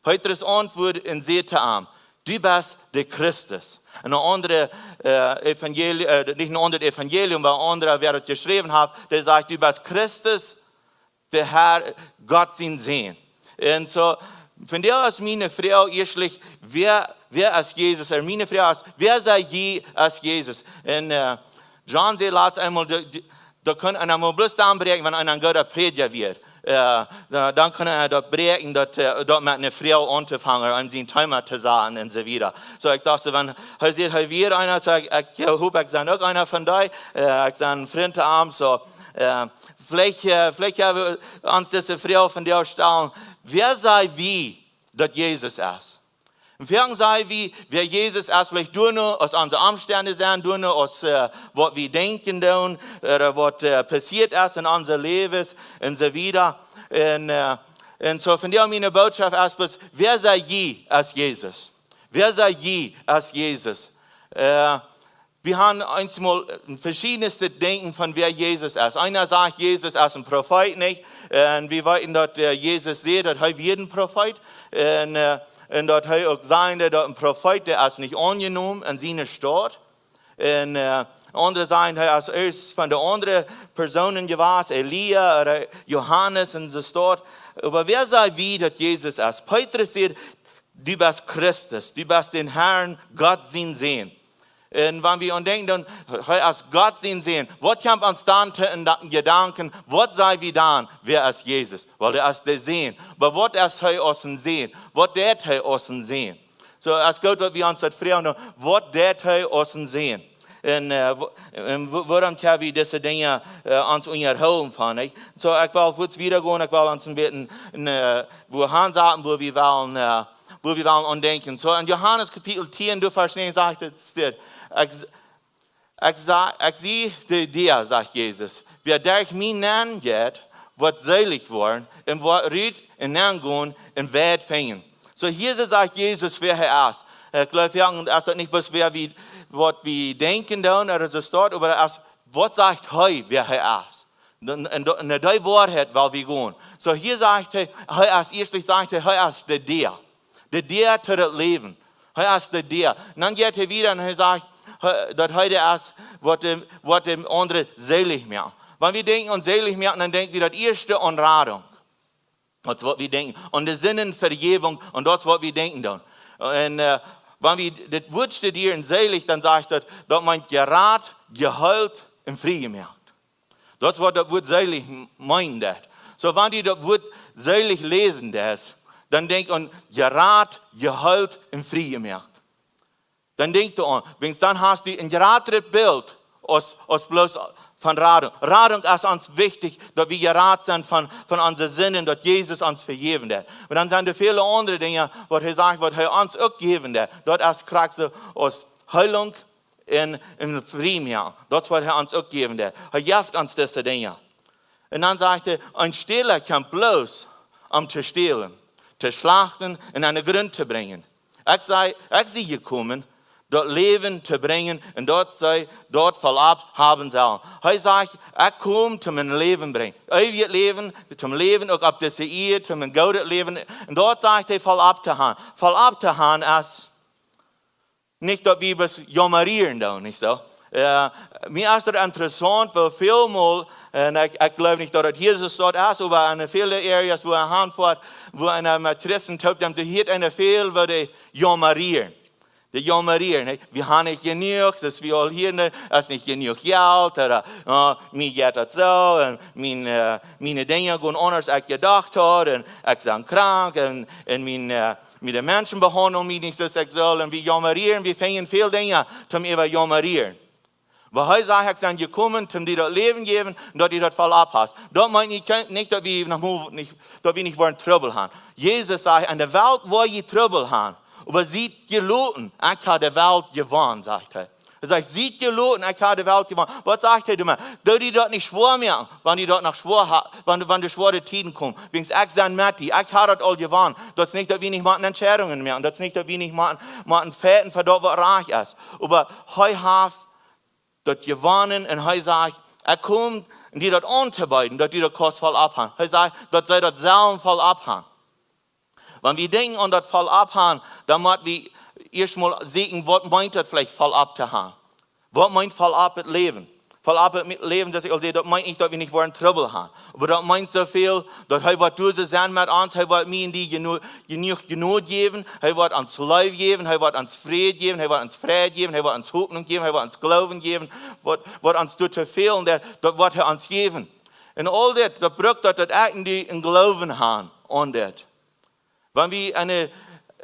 Petrus auntwuad un säd to am: "Du best de Christus." Un een aundret, äh, Evangeli-, äh, nich een aundret Evangelium, oba een aundra, wäa daut jeschräwen haft, dee sajcht: "Du best Christus, de Herr, Gott sien Sän." Un soo, vondoag es miene Froag ieeschtlich, wäa, wäa es Jesus? Un miene Froag es, wäa saj jie es Jesus? Un, äh, John säd latst eemol, de, de, daut kunn eena mau bloos dan bräakjen, wan eena een gooda Prädja wia. Äh, dan, dan kunn eena daut bräakjen, daut, äh, daut met eene Froag auntofangen, om sien Thema to sajen un soo wieda. Soo, ekj docht soo, wan hee säd, hee wia eena, soo ekj, ekj, äh, hop, ekj sie uk eena von dee, äh, ekj sie een Frint to am, soo, äh, veleicht, äh, veleicht kjenn wie ons dise Froag vondoag stalen: Wäa saj wie daut Jesus es? Un foaken saj wie, wäa Jesus es, veleicht doano aus onse Omstend sent, doano aus, äh, waut wie denkjen doonen, ooda waut, äh, passieet es en onse Läwes un soo wieda. Un, äh, un soo, vondoag miene Bootschoft es bloos: Wäa saj jie es Jesus? Wäa saj jie es Jesus? Äh, wie haben eenjemol veschiedne Denkjen von wäa Jesus es. Eena sajcht, Jesus es een Profeet, nich? Un wie weeten daut, äh, Jesus säd, daut hee wia een Profeet. Un, äh, un daut hee uk säd, daut een Profeet, dee es nich aunjenomen en siene Staut. Un, äh, aundre sajen, hee es ieescht von de aundre Persoonen jewast, Elia ooda Johanes en soo Staut. Oba wäa saj wie daut Jesus es? Petrus säd: "Du best Christus, du best dän Herrn, Gott sien Sän." Un wan wie aun denkjen, dan, hee es Gott sien Sän. Waut kjemt ons dan to en da-, Jedanken? Waut saj wie dan, wäa es Jesus? Well, hee es de Sän. Oba waut es hee aus een Sän? Waut deit hee aus een Sän? Soo, es goot, daut wie ons daut froagen, waut deit hee aus een Sän? Un, äh, wo-, un wo-, wuarom kjenn wie dise Dinja, äh, ons unjahoolen von, nich? Soo, ekj well fuaz wieda gonen, ekj well ons een bät, äh, wua han saten, wua wie wellen, äh, wua wie wellen aun denkjen. Soo, en Johanes Kapitel tieen, doa Varsch näajen sajcht et dit: "Ekj s-, ekj sa-, ekj sie de Däa", sajcht Jesus. "Wäa derch mie nenn jeit, woat seelich woaren, un woat rut un nenn gonen un Weid finjen." Soo, hia sajcht Jesus, wäa hee es. Ekj jleew, jo, es daut nich bloos wäa wie, waut wie denkjen doonen, ooda soo Staut, oba es, waut sajcht hee, wäa hee es? Un, un, un dee Woarheit well wie gonen. Soo, hia sajcht hee, hee es, ieeschtlich sajcht hee, hee es de Däa. De Däa to daut Läwen. Hee es de Däa. Un dan jeit hee wieda un hee sajcht, hee, daut hee dee es, waut däm, waut däm aundren seelich moakt. Wan wie denkjen aun seelich moaken, dan denkj wie daut ieeschte aun Radunk. Daut es waut wie denkjen. Aun de Sindenvejäwunk, un daut es waut wie denkjen dan. Un, äh, wan wie dit Wuat studieren, seelich, dan sajcht daut, daut meent jerat, jeheelt un frie jemoakt. Daut es waut daut Wuat seelich m-, meenen deit. Soo, wan du daut Wuat seelich läsen deist, dan denkj aun jerat, jeheelt un frie jemoakt. Dan denkj doaraun, wäajens dan hast du een jratret Bilt aus, aus bloos von Radunk. Radunk es ons wichtich, daut wie jerat sent von, von onse Sinden, daut Jesus ons vejäwen deed. Oba dan sent doa väle aundre Dinja, waut hee sajcht, waut hee ons uk jäwen deed. Daut es krakjt soo aus Heilunk un, un Frie moaken. Daut es, waut hee ons uk jäwen deed. Hee jeft ons dise Dinja. Un dan sajcht hee, een Stäla kjemt bloos om to stälen, to schlachten un aun dän Grunt to brinjen. Ekj sie, ekj sie jekomen, daut Läwen to brinjen un daut see daut vollennt haben sellen. Hee sajcht, ekj kom toom Läwen brinjen. Eewjet Läwen, toom Läwen uk opp dise Ieed, toom een goodet Läwen. Un daut sajcht hee, vollennt to haben. Vollennt to haben es nich daut wie bloos jaumren doonen, nich soo? Äh, mie es daut interessaunt, woo väl mol, un ekj, ekj jleew nich daut daut Jesus daut es, oba en väle Areas, wua hee hanfoat, wua eena met Christen toop, dan hieet eena väl, woo dee jaumren. Dee jaumren, nä? Wie haben nich jenuach, daut wie aul hia, nä, es nich jenuach Jelt, ooda, äh, mie jeit daut soo, un mien, äh, miene Dinja gonen aundasch aus ekj jedocht haud, un ekj sie krank, un, un mien, äh, mien Menschen behaundlen mie nich soo aus ekj saul, un wie jaumren, wie finjen väl Dinja toom äwa jaumren. Oba hee sajcht, ekj sie jekomen, toom die daut Läwen jäwen, un daut du daut vollennt hast. Daut meent nich, nich daut wie noch mol nich, daut wie nich woaren Trubbel haben. Jesus sajcht, enne Welt woa jie Trubbel haben, oba siet jeloten, ekj hab de Welt jewonnen, sajcht hee. Hee sajcht, siet jeloten, ekj hab de Welt jewonnen. Waut sajcht hee doamet? Doo die daut nich schwoa moaken, wan die daut noch schwoa ha-, wan, wan de schwoare Tieden komen. Wiels ekj sie met die, ekj hab daut aul jewonnen. Daut es nich, daut wie nich motten Entscheidungen moaken. Daut es nich, daut wie nich motten, motten fechten fa daut, waut rajcht es. Oba hee haft daut jewonnen un hee sajcht, ekj kom, die daut auntobeeden, daut du daut kaust vollennt haben. Hee sajcht, daut see daut sellen vollennt haben. Wan wie denkjen aun daut vollennt haben, dan motten wie ieescht mol sajen, waut meent daut veleicht vollennt to haben? Waut meent vollennet Läwen? Vollennet Läwen, soo aus ekj aul säd, daut meent nich, daut wie nich woaren Trubbel haben. Oba daut meent soo väl, daut hee woat doa sennen met ons, hee woat mie un die jeno-, jenuach Jnod jäwen, hee woat ons Leew jäwen, hee woat ons Fräd jäwen, hee woat ons Fräd jäwen, hee woat ons Hopninj jäwen, hee woat ons Gloowen jäwen, waut, waut ons doa to fälen deit, daut woat hee ons jäwen. Un aul dit, daut brukt daut, daut ekj un du een Gloowen haben aun dit. Wan wie enne,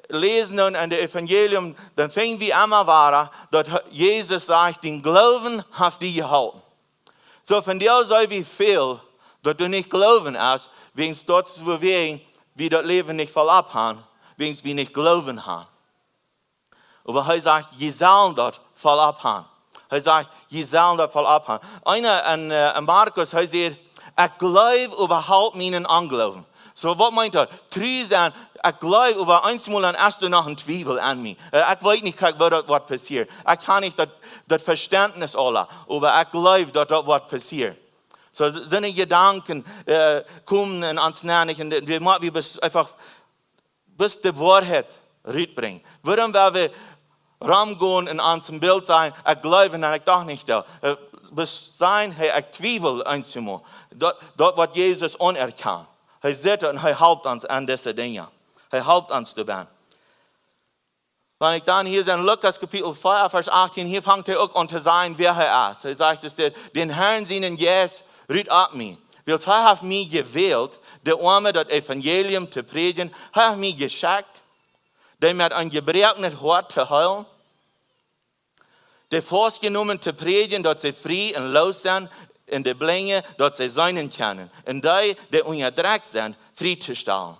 läsen un enne Evangelium, dan finj wie emma wada, daut he-, Jesus sajcht, dien Gloowen haft die jeholpen. Soo, von doa see wie väl, daut du nich Gloowen hast, wäajens daut es, woo wie, wie daut Läwen nich vollennt haben, wäajens wie nich Gloowen haben. Oba hee sajcht, jie sellen daut vollennt haben. Hee sajcht, jie sellen daut vollennt haben. Eena en, äh, en Markus, hee sajcht, ekj jleew äwahaupt nich, en Ongloowen. Soo, waut meent daut? Tru sennen, ekj jleew, oba eemol dan es doa noch een Twiewel aun mie. Äh, ekj weet nich krakjt, woo daut woat passieren. Ekj hab nich daut, daut Vestentnis aul, oba ekj jleew, daut daut woat passieren. Soo, soone Jedanken, äh, komen en ons nenn, un wie motten, wie bes-, eefach bloos de Woarheit rutbrinjen. Wuarom, wan wie romgonen un ons een Bilt sajen, ekj jleew un ekj doch nich doa. Äh, bloos sajen, hey, ekj twiewel eemol. Daut, daut woat Jesus aunerkjanen. Hee sitt un hee halpt ons aun dise Dinja. Hee halpt ons doabie. Wan ekj dan hia see en Lukas Kapitel vea, Varsch achtieen, hia fangt hee uk aun to sajen, wäa hee es. Hee sajcht, es de, dän Herrn sienen Jeist rut opp mie. Wiels hee haft mie jewält, de Oame daut Evangelium to prädjen. Hee haft mie jeschekjt, dee met een jebroaknet Hoat to heelen, de Faustjenomen to prädjen, daut see frie un loos sent, un de Blinje, daut see seenen kjennen, un dee, dee unjadrekjt sent, frie to stalen,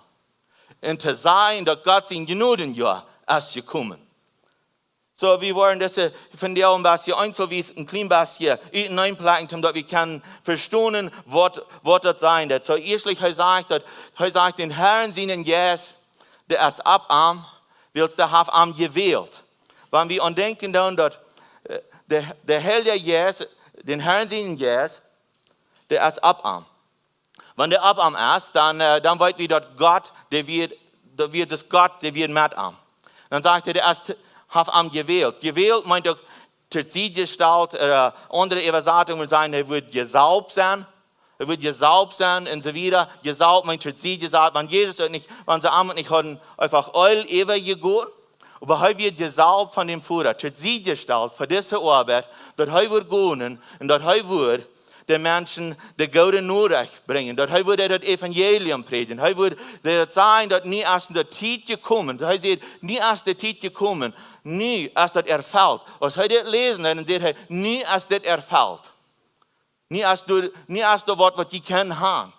un to sajen, daut Gott sien Jnodenjoa es jekomen. Soo, wie woaren dise, von doa een bät eenzelwies, een kjlien bät uteneenplekjen, om daut wie kjennen vestonen, waut, waut daut sajen deit. Soo, ieeschtlich, hee sajcht daut, hee sajcht, dän Herrn sienen Jeist, dee es opp am, wiels dee haft am jewält. Wan wie aun denkjen dan daut, äh, de, de Heilje Jeist, dän Herrn sienen Jeist, dee es opp am. Wan dee opp am es, dan, äh, dan weet wie daut Gott, dee wia, daut wia dis Gott, dee wia met am. Dan sajcht hee, dee es, haft am jewält. Jewält meent uk to Sied jestalt, äh, aundre Äwasatungen sajen, hee woat jesaulft sennen. Hee woat jesaulft sennen un soo wieda. Jesaulft meent to Sied jestalt. Wan Jesus uk nich, wan see am nich hauden eefach Eelj äwajegoten, oba hee wia jesaulft von dän Voda, to Sied jestalt fa dise Oabeit, daut hee wudd gonen un daut hee wudd de Menschen de goode Norecht brinjen, daut hee wudd daut Evangelium prädjen, hee wudd daut sajen, daut nu es de Tiet jekomen. Hee sajcht, nu es de Tiet jekomen, nu es daut erfelt. Aus hee dit läsen deed, dan säd hee, nu es dit erfelt. Nich aus doa, nich aus doa waut, waut jie kjennen haben.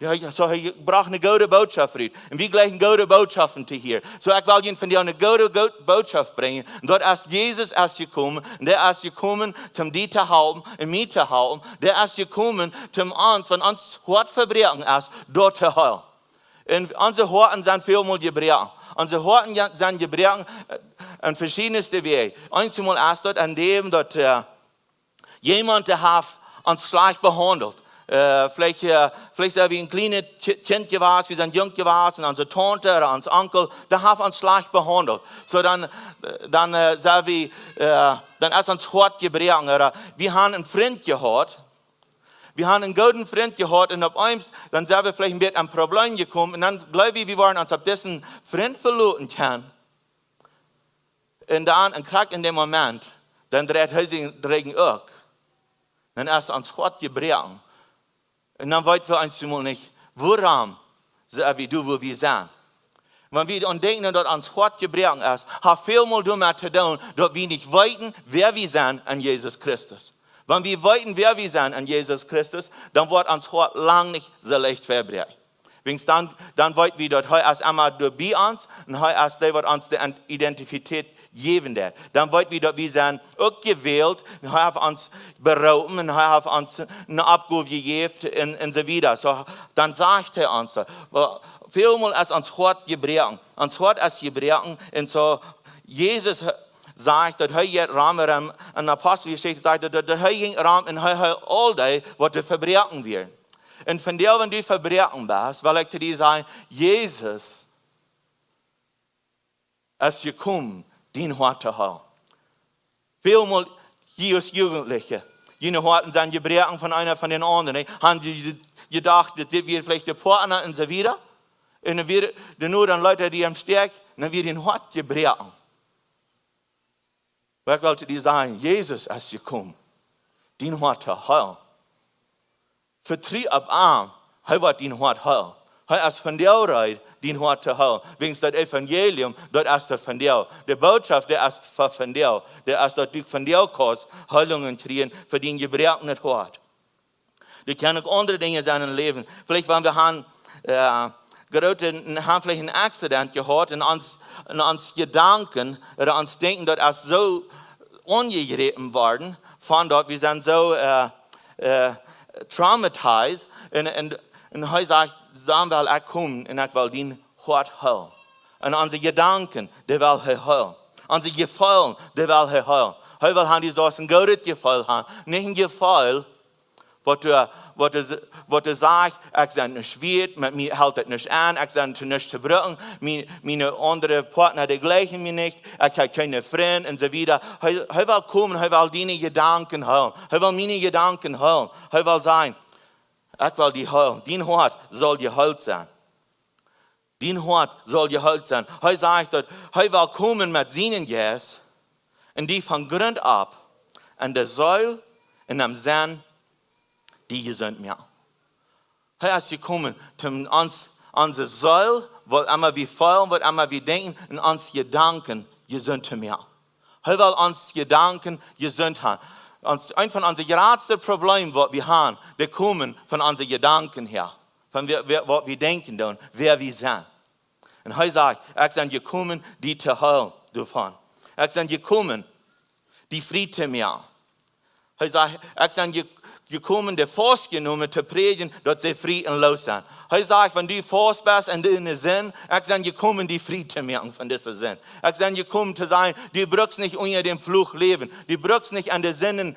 Jo, jo, soo, hee brocht eene goode Botschaft rut. Un wie jleichen goode Botschaften to hieren. Soo, ekj well junt vondoag eene goode, goode Botschaft brinjen. Un daut es, Jesus es jekomen. Un hee es jekomen, om die to halpen un mie to halpen. Hee es jekomen, om ons, wan ons Hoat vebroaken es, daut to heelen. Un onse Hoaten sent väl mol jebroaken. Onse Hoaten ja-, sent jebroaken, äh, opp veschiedne Wäaj. Eemol es daut aun däm, daut, äh, jemaunt, dee haft ons schlajcht behaundelt. Äh, veleicht, äh, veleicht sent wie een kjlienet Ki-, Kjint jewast, wie sent jung jewast, un onse Taunte ooda ons Onkel, dee haft ons schlajcht behaundelt. Soo dan, äh, dan, äh, sent wie, äh, dan es ons Hoat jebroaken. Ooda wie haben eenen Frint jehaut, wie haben eenen gooden Frint jehaut un opp eemol, dan sent wie veleicht een bät aun Probleem jekomen un dan jleew wie, wie woaren ons opp disen Frint veloten kjennen. Un dan, un krakjt en däm Moment, dan dreit hee sikj, dreit hee uk. Dan es ons Hoat jebroaken. Un dan weet wie eemol nich, wuarom sent wie doa, wua wie sent. Wan wie aun denkjen, daut ons Hoat jebroaken es, haft väl mol doamet to doonen, daut wie nich weeten, wäa wie sent aun Jesus Christus. Wan wie weeten, wäa wie sent aun Jesus Christus, dan woat ons Hoat lang nich soo leicht vebroaken. Wiels dan, dan weet wie, daut hee es emma doa bie ons un hee es dee, waut ons de Ent-, Identität jäwen deit. Dan weet wie, daut wie sent uk jewält, un hee haft ons beroopen un hee haft ons eene Oppgow jejäft un, un soo wieda. Soo, dan sajcht hee ons, oba väl mol es ons Hoat jebroaken. Ons Hoat es jebroaken un soo, Jesus sajcht, daut hee jinkj rom, rom, en Aposteljeschicht sajcht, daut, daut, daut hee jinkj rom un hee, hee heeld aul dee, waut doa vebroaken wieren. Un vondoag, wan du vebroaken best, well ekj to die sajen, Jesus es jekomen, dien Hoat to heelen. Väl mol, jie aus Jugendliche, june Hoaten sent jebroaken von eena von dän aundren, nä? Haben jie je-, jedocht, daut dit wia veleicht de Partner un soo wieda? Un dan wia de Noot aun Leute, dee aum Stekj, un dan wia dien Hoat jebroaken. Oba ekj well to die sajen, Jesus es jekomen, dien Hoat to heelen. Vetru opp am, hee woat dien Hoat heelen. Hee es vondoag reed, dien Hoat to heelen. Wiels daut Evangelium, daut es fa vondoag. De Botschaft, dee es fa vondoag. Dee es, daut du vondoag kaust Heelunk kjrieen fa dien jebroakenet Hoat. Doa kjennen uk aundre Dinja sennen em Läwen. Veleicht, wan wie haben, äh, groote, haben veleicht een Accident jehaut un ons, un ons Jedanken, ooda ons Denkjen, daut es soo aunjegräpen worden, von daut wie sent soo, äh, äh, traumatized. Un, un, un hee sajcht, dan well ekj komen un ekj well dien Hoat heelen. Un onse Jedanken, dee well hee heelen. Onse Jefeelen, dee well hee heelen. Hee well haben, du saust een goodet Jefeel haben. Nich een Jefeel, waut du, waut du, waut du sajchst, ekj sie nich wieet, met mie helt et nich aun, ekj sie to nuscht to brucken, mien, miene aundre Partner, dee jlikjen mie nich, ekj hab kjeene Frind un soo wieda. Hee, hee well komen, hee well diene Jedanken heelen. Hee well miene Jedanken heelen. Hee well sajen, ekj well die heelen. Dien Hoat saul jeheelt sennen. Dien Hoat saul jeheelt sennen. Hee sajcht, daut hee well komen met sienen Jeist un die von Grunt opp aun de Seel un aum Senn die jesunt moaken. Hee es jekomen, om ons, onse Seel, waut emma wie feelen, waut emma wie denkjen, un onse Jedanken jesunt to moaken. Hee well onse Jedanken jesunt haben. Ons, eent von onse jratste Problemen, waut wie haben, dee komen von onse Jedanken häa. Von wäa, wäa, waut wie denkjen doonen, wäa wie sent. Un hee sajcht, ekj sie jekomen, die to heelen doavon. Ekj sie jekomen, die frie to moaken. Hee sajcht, ekj sie je-, jekomen, de Faustjenomne to prädjen, daut see frie un loos sent. Hee sajcht, wan du faust best en diene Sind, ekj sie jekomen, die frie to moaken von dise Sind. Ekj sie jekomen to sajen, du brukst nich unja däm Fluch läwen. Du brukst nich aun de Sinden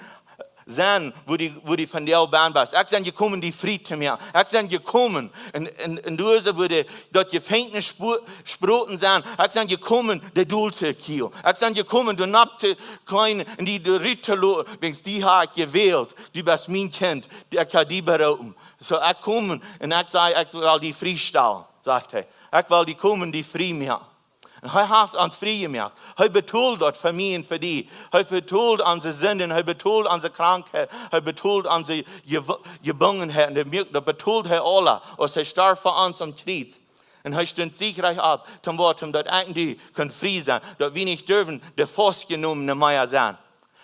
sennen, wua du, wua du vondoag best. Ekj sie jekomen, die frie to moaken. Ekj sie jekomen, un, un, un du hast, wua de, daut Jefenkjnis spu-, Sproten sent. Ekj sie jekomen, de Dol to kjielen. Ekj sie jekomen, de Nopp to kjrieen un die doa rut to loten, wiels die hab ekj jewält. Du best mien Kjint, du, ekj hab die beroopen. Soo, ekj kom un ekj saj, ekj well die frie stalen, sajcht hee. Ekj well die komen, die frie moaken. Un hee haft ons frie jemoakt. Hee betold daut fa mie un fa die. Hee betold onse Sinden, hee betold onse Krankheit, hee betold onse Je-, Jebungenheit. Un hee moakt, daut betold hee aula, aus hee storf fa ons aum Kjriez. Un hee stunt siegreich opp, toom waut, toom daut ekj un du kjennen frie sennen, daut wie nich derwen de Faustjenomne mea sennen.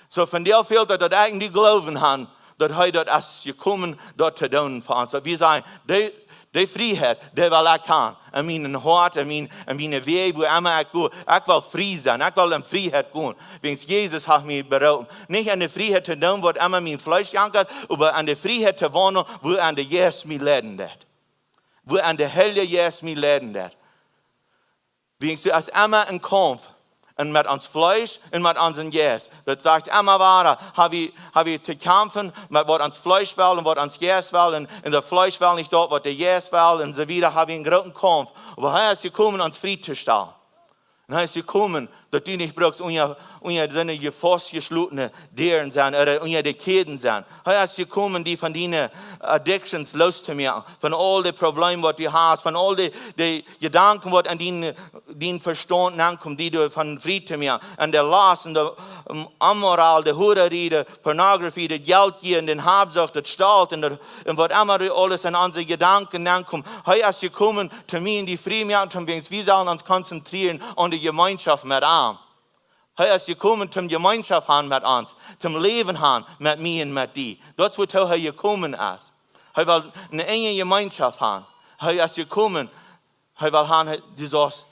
Soo, von doa fält daut, daut ekj un du Gloowen haben, Daut hee daut es jekomen, daut to doonen fa ons. Daut wie sajen, dee, dee Frieheit, dee well ekj han. En mien Hoat, en mien, en miene Wäaj, wua emma ekj go. Ekj well frie sennen. Ekj well en Frieheit gonen. Wiels Jesus haft mie beroopen. Nich en de Frieheit to doonen, waut emma mien Fleesch jankat, oba en de Frieheit to wandlen, wua de Jeist mie leiden deit. Wua de Heilje Jeist mie leiden deit. Wiels du hast emma een Kaumf. Un met ons Fleesch un met onsen Jeist. Daut sajcht emma wada, hab wie, hab wie to kjamfen met waut ons Fleesch well un waut ons Jeist well. Un, un daut Fleesch well nich daut, waut de Jeist well. Un soo wieda, hab wie eenen grooten Kaumf. Oba hee es jekomen, ons frie to stalen. Un hee es jekomen, daut du nich brukst unja, unja soone faustjeschlotene Däaren sennen ooda unja de Kjäden sennen. Hee es jekomen, die von diene addictions loostomoaken, von aul de Probleme, waut du hast, von aul de, de Jedanken, waut aun dien, dien Vestaunt aunkomen, die du von frie to moaken. Un de Last un de, ähm, Unmoral, de Hurerie, de Pornografie, de Jeltjia, de Habsucht, de Stolt un de, un waut emma aules aun onse Jedanken aunkomt. Hee es jekomen, toom mie un die frie moaken, toom wiels wie sellen ons konzentrieren aun de Jemeenschoft met am. Hee es jekomen, toom Jemeenschoft han met ons, toom Läwen han met mie un met die. Daut es, wuatoo hee jekomen es. Hee well eene enje Jemeenschoft han. Hee es jekomen, hee well han, hee, du saust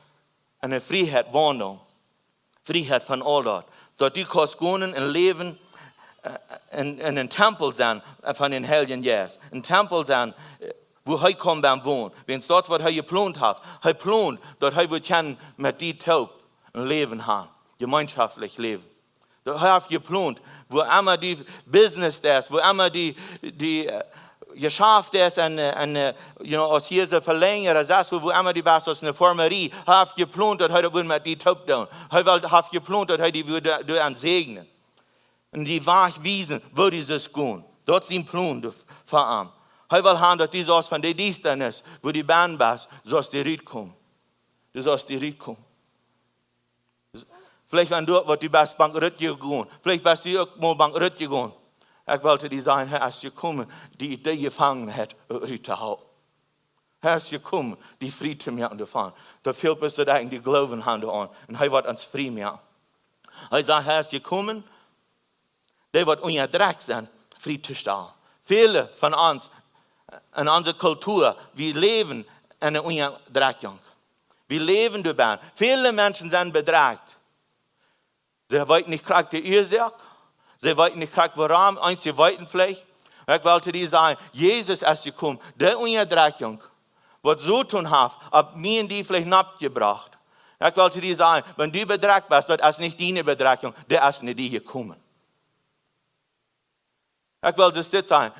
en de Frieheit wandlen. Frieheit von aul daut. Daut du kaust gonen un läwen, äh, en, en een Tempel sennen, äh, von dän Heiljen Jeist. Een Tempel sennen, äh, wua hee kaun bie wonen. Wiels daut, waut hee jeplont haft. Hee plont, daut hee woat kjennen met die toop een Läwen han. Jemeenschoftlich läwen. Daut hee haft jeplont, wua emma du Business deist, wua emma du, du, äh, Jeschaft deist un, äh, un, äh, you know, aus hia soo Velenjer, aus daut, wua, wua emma du best, aus eene Formerie, hee haft jeplont, daut hee daut woat met die toop doonen. Hee well, haft jeplont, daut hee die woat doa, doa aun säajnen. Un die Wajch wiesen, wua du sust gonen. Daut es sien Plon doa fa am. Hee well han, daut du saust von de Diestanis, wua du bennen best, saust du rutkomen. Du saust du rutkomen. Veleicht wan du, waut du best bankrott jegonen. Veleicht best du uk mol bankrott jegonen. Ekj well to die sajen, hee es jekomen, die, de Jefangenheit rut to hoolen. Hee es jekomen, die frie to moaken doavon. Daut fält bloos, daut wie dän Gloowen han doaraun. Un hee woat ons frie moaken. Hee sajcht, hee es jekomen, dee waut unjadrekjt sent, frie to stalen. Väle von ons, en onse Kultua, wie läwen en eene Unjadrekjunk. Wie läwen doabennen. Väle Menschen sent bedrekjt. See weeten nich krakjt de Uasoak. See weeten nich krakjt wuarom. Eenje weeten veleicht. Oba ekj well to die sajen, Jesus es jekomen. De Unjadrekjunk, waut Soton haft, opp mie un die veleicht nopp jebrocht. Ekj well to die sajen, wan du bedrekjt best, daut es nich diene Bedrekjunk, dee es no die jekomen. Ekj well soo dit sajen.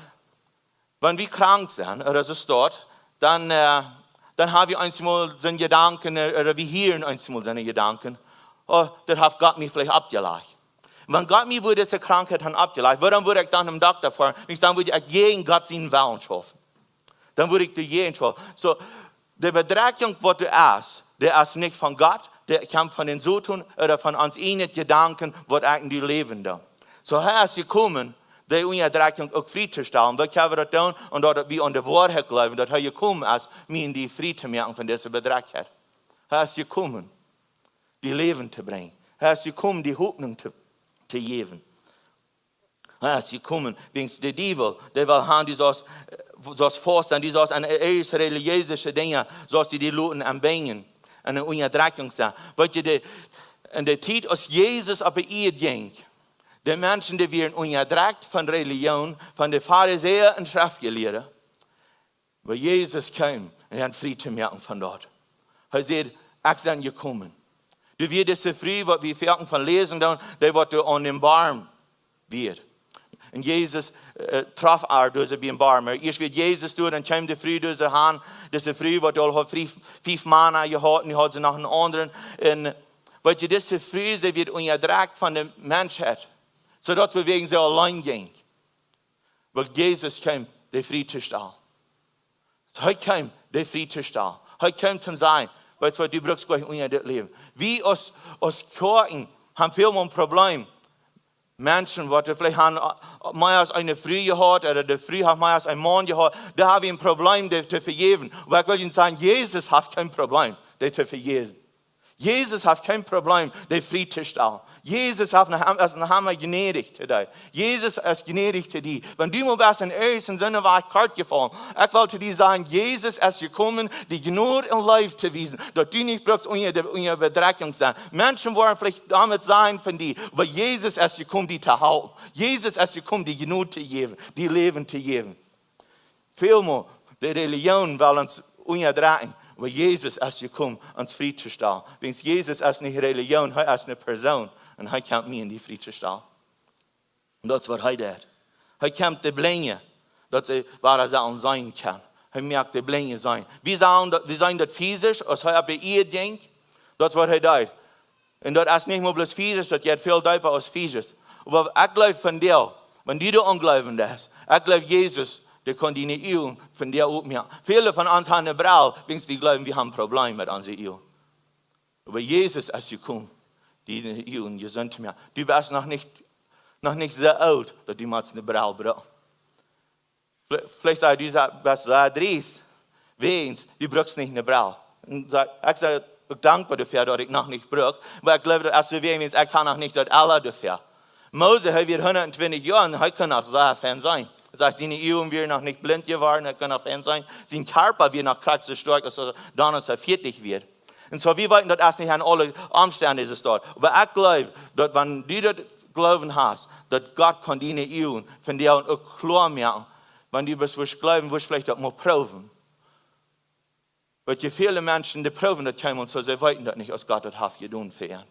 Wan wie krank sent, ooda soo stoakj, dan, äh, dan hab wie eemol soone Jedanken, äh, ooda wie hieren eemol soone Jedanken: "Oh, daut haft Gott mie veleicht oppjelajcht." Wan Gott mie wudd dise Krankheit han oppjelajcht, wuarom wudd ekj dan nom Dokta foaren? Wiels dan wudd ekj jäajen Gott sienen Wellen schaufen. Dan wudd ekj doajäajen schaufen. Soo, de Bedrekjunk, waut du hast, dee es nich von Gott, dee kjemt von dän Soton ooda von ons ieejne Jedanken, waut ekj en die läwen doo. Soo, hee es jekomen, de Unjadrekjunk uk frie to stalen. Woo kjenn wie daut doonen? Daut wie aun de Woarheit jleewen, daut hee jekomen es, mie un die frie to moaken von dise Bedrekjtheit. Hee es jekomen, die Läwen to brinjen. Hee es jekomen, die Hopninj to, to jäwen. Hee es jekomen, wiels de Diewel, dee well han, du saust, äh, saust faust sennen, du saust aun irjent relijeese Dinja, saust du die loten aunbinjen, aun eene Unjadrekjunk sennen. Weetst du, de, en de Tiet, aus Jesus opp de Ieed jinkj, de Menschen, dee wieren unjadrekjt von Relijoon, von de Farisäa un Schreftjelieede. Oba Jesus kjeem, om an frie to moaken von daut. Hee säd: "Ekj sie jekomen." Doa wia dise Fru, waut wie foaken von läsen doonen, dee waut doa aun dän Borm wia. Un Jesus, äh, trof äa, doa see biem Borm. Ieescht wia Jesus doa, dan kjeem de Fru doa han, dise Fru, waut aul haud fief, fief Mana jehaut, un nu haud see noch eenen aundren. Un weetst du, dise Fru, see wia unjadrekjt von de Menschheit. Soo daut see wäajen see auleen jinkj. Oba Jesus kjeem, dee frie to stalen. Soo, hee kjeem, dee frie to stalen. Hee kjeem toom sajen: "Weetst du waut, du brukst nich unja dit läwen." Wie aus, aus Kjoakjen haben väl mol een Problem. Menschen, waut veleicht haben, äh, mea aus eene Fru jehaut, ooda de Fru haft mea aus eenen Maun jehaut, doa haben wie een Problem, dee to vejäwen. Oba ekj well junt sajen, Jesus haft kjeen Problem, dee to vejäwen. Jesus haft kjeen Problem, die frie to stalen. Jesus haft noch, es noch emma jnädich to die. Jesus es jnädich to die. Wan du mol best en irjent en soone Wajch kort jefaulen, ekj well to die sajen, Jesus es jekomen, die Jnod un Leew to wiesen, daut du nich brukst unja de, unja Bedrekjunk sennen. Menschen woaren veleicht doamet sennen von die, oba Jesus es jekomen, die to halpen. Jesus es jekomen, die Jnod to jäwen, die Läwen to jäwen. Välmol, de Relijoon well ons unjadrekjen, oba Jesus es jekomen, ons frie to stalen. Wiels Jesus es nich Relijoon, hee es eene Persoon. Un hee kjemt mie un die frie to stalen. Un daut es waut hee deed. Hee kjemt de Blinje, daut see wada sellen seenen kjennen. Hee moakt de Blinje seenen. Wie sellen daut, wie seenen daut physisch, aus hee opp de Ieed jinkj, daut es waut hee deed. Un daut es nich mau bloos physisch, daut jeit väl deepa aus physisch. Oba ekj jleew von die, wan du doa aun jleewen deist, ekj jleew Jesus, dee kaun diene Uagen von die opmoaken. Väle von ons haben eene Brell, wiels wie jleewen, wie haben een Problem met onse Uagen. Oba Jesus es jekomen, diene Uagen jesunt to moaken. Du best noch nich, noch nich soo oolt, daut du motst eene Brell brucken. Vle-, veleicht saj jie, du sa-, best soo driest. Wäajens, du brukst nich eene Brell. Un sa-, ekj sie uk dankboa doafäa, daut ekj noch nich bruk. Oba ekj jleew, daut es soo wäajens, ekj kaun noch nich daut Ella doafäa. Mose, hee wia hundat twintich Joa un hee kunn noch sea fein seenen. Daut sajcht, siene Uagen wieren noch nich blint jeworden, hee kunn noch fein seenen. Sien Kjarpa wia noch krakjt soo stoakj aus hee dan, aus hee vieetich wia. Un soo, wie weeten, daut es nich aun aule Omstend soo stoakj. Oba ekj jleew, daut wan du daut Gloowen hast, daut Gott kaun diene Uagen von die uk kloa moaken. Wan du best, wurscht jleewen, wurscht veleicht daut mol proowen. Wiels väle Menschen, dee proowen daut kjeenmol, soo see weeten daut nich, aus Gott daut haft jedonen fa an.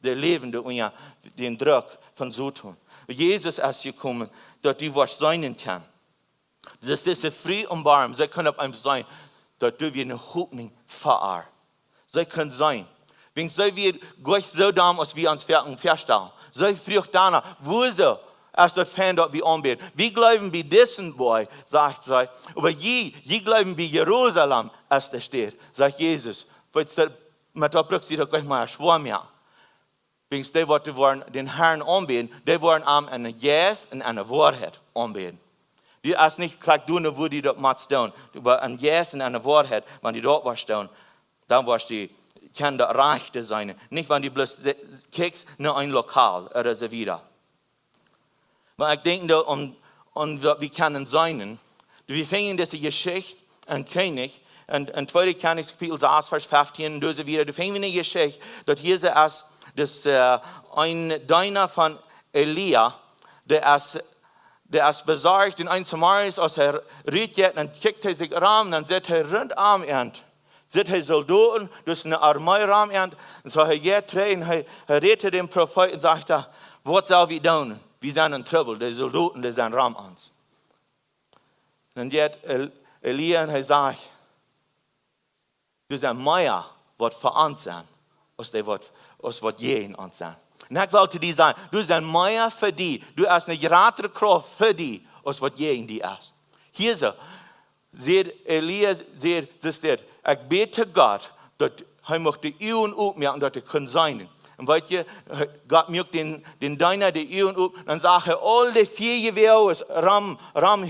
Dee läwen doa unja dän Druck von Soton. Jesus es jekomen, daut du woascht seenen kjennen. Daut es dise Fru aum Borm. See kunn opp eenmol seenen, daut doa wia eene Hopninj fa äa. See kunn seenen. Wiels see wia nich soo domm, aus wie ons veleicht väastalen. See fruach doano, wuarom es daut fein, daut wie aunbäden? Wie jleewen bie disen Boajch, sajcht see, oba jie, jie jleewen bie Jerusalem es de Staut, sajcht Jesus. Weetst du, met daut brukt see daut jlikj mol schwoa moaken. Wiels dee, waut dee woaren dän Herrn aunbäden, dee woaren am en Jeist un en Woarheit aunbäden. Dee es nich jlikj doonen, woo dee daut motst doonen. Oba en Jeist un en Woarheit, wan dee daut woascht doonen, dan woascht du kjennen daut rajchte seenen. Nich, wan du bloos se-, kjikjst no een Lokal ooda soo wieda. Oba ekj denkj doa aun, aun daut wie kjennen seenen. Wie finjen dise Jeschicht en Kjennichs, en, en tweede Kjennichs Kapitel sas, Varsch feftieen, un doa soo wieda. Doa finj wie eene Jeschicht, daut hia soo es, daut, äh, een Deena von Elia, dee es, dee es besorcht un eenes Morjes, aus hee rut jeit, dan kjikjt hee sikj rom, dan sitt hee runtom an, sitt hee Soldoten, daut es eene Armee rom an, un soo hee jeit trigj un hee, hee rät to dän Profeet un sajcht: "Waut sell wie doonen? Wie sent en Trubbel, de Soldoten, dee sent rom ons." Un dan jeit El-, Elia un hee sajcht: "Doa sent mea, waut fa ons sent, aus dee, waut, aus waut jäajen ons sent." Un ekj well to die sajen, doa sent mea fa die, doa es eene jratre Krauft fa die, aus waut jäajen die es. Hia soo, sajcht Elia, sajcht, sajcht dit: "Ekj bäd to Gott, daut hee mucht de Uagen opmoaken, daut ekj kunn seenen." Un weetst, Gott muak dän, dän Deena de Uagen op, dan sach hee aul dee Fieejewoages rom, rom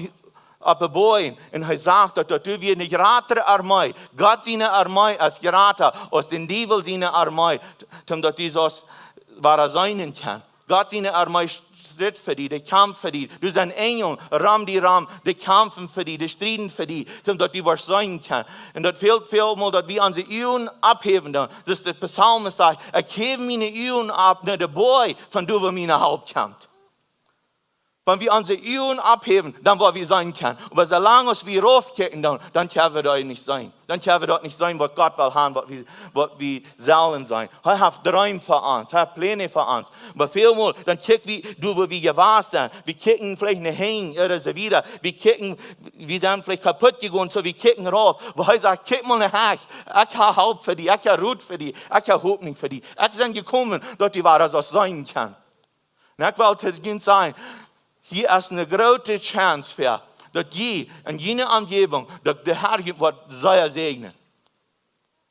opp de Boajch. Un hee sach, daut, daut doa wia eene jratre Armee. Gott siene Armee es jrata aus dän Diewel siene Armee, t-, toom daut dee soo wada seenen kaun. Gott siene Armee stritt fa die, dee kjamft fa die. Doa sent Enjel rom die rom, dee kjamfen fa die, dee strieden fa die, toom daut dee woascht seenen kaun. Un daut fält väl mol, daut wie onse Uagen opphäwen dan. Daut de Psalmist sajcht: "Ekj häw miene Uagen opp no de Boajch, von doa wua miene Help kjemt." Wan wie onse Uagen opphäwen, dan woa wie seenen kaun. Oba soo lang aus wie rauf kjikjen dan, dan kjenn wie daut nich seenen. Dan kjenn wie daut nich seenen, waut Gott well haben, waut wie, waut wie sellen seenen. Hee haft Dreem fa ons, hee haft Pläne fa ons. Oba väl mol, dan kjikj wie, doa wua wie jewast sent. Wie kjikjen veleicht no hinjen ooda soo wieda. Wie kjikjen, wie sent veleicht kaput jegonen, soo wie kjikjen rauf. Oba hee sajcht: "Kjikj mol no hach. Ekj hab Help fa die, ekj hab Rot fa die, ekj hab Hopninj fa die. Ekj sie jekomen, daut du wada sust seenen kaun." Un ekj well to junt sajen, hia es eene groote Chance fa, daut jie en june Omjäwunk, daut de Herr junt woat sea säajnen.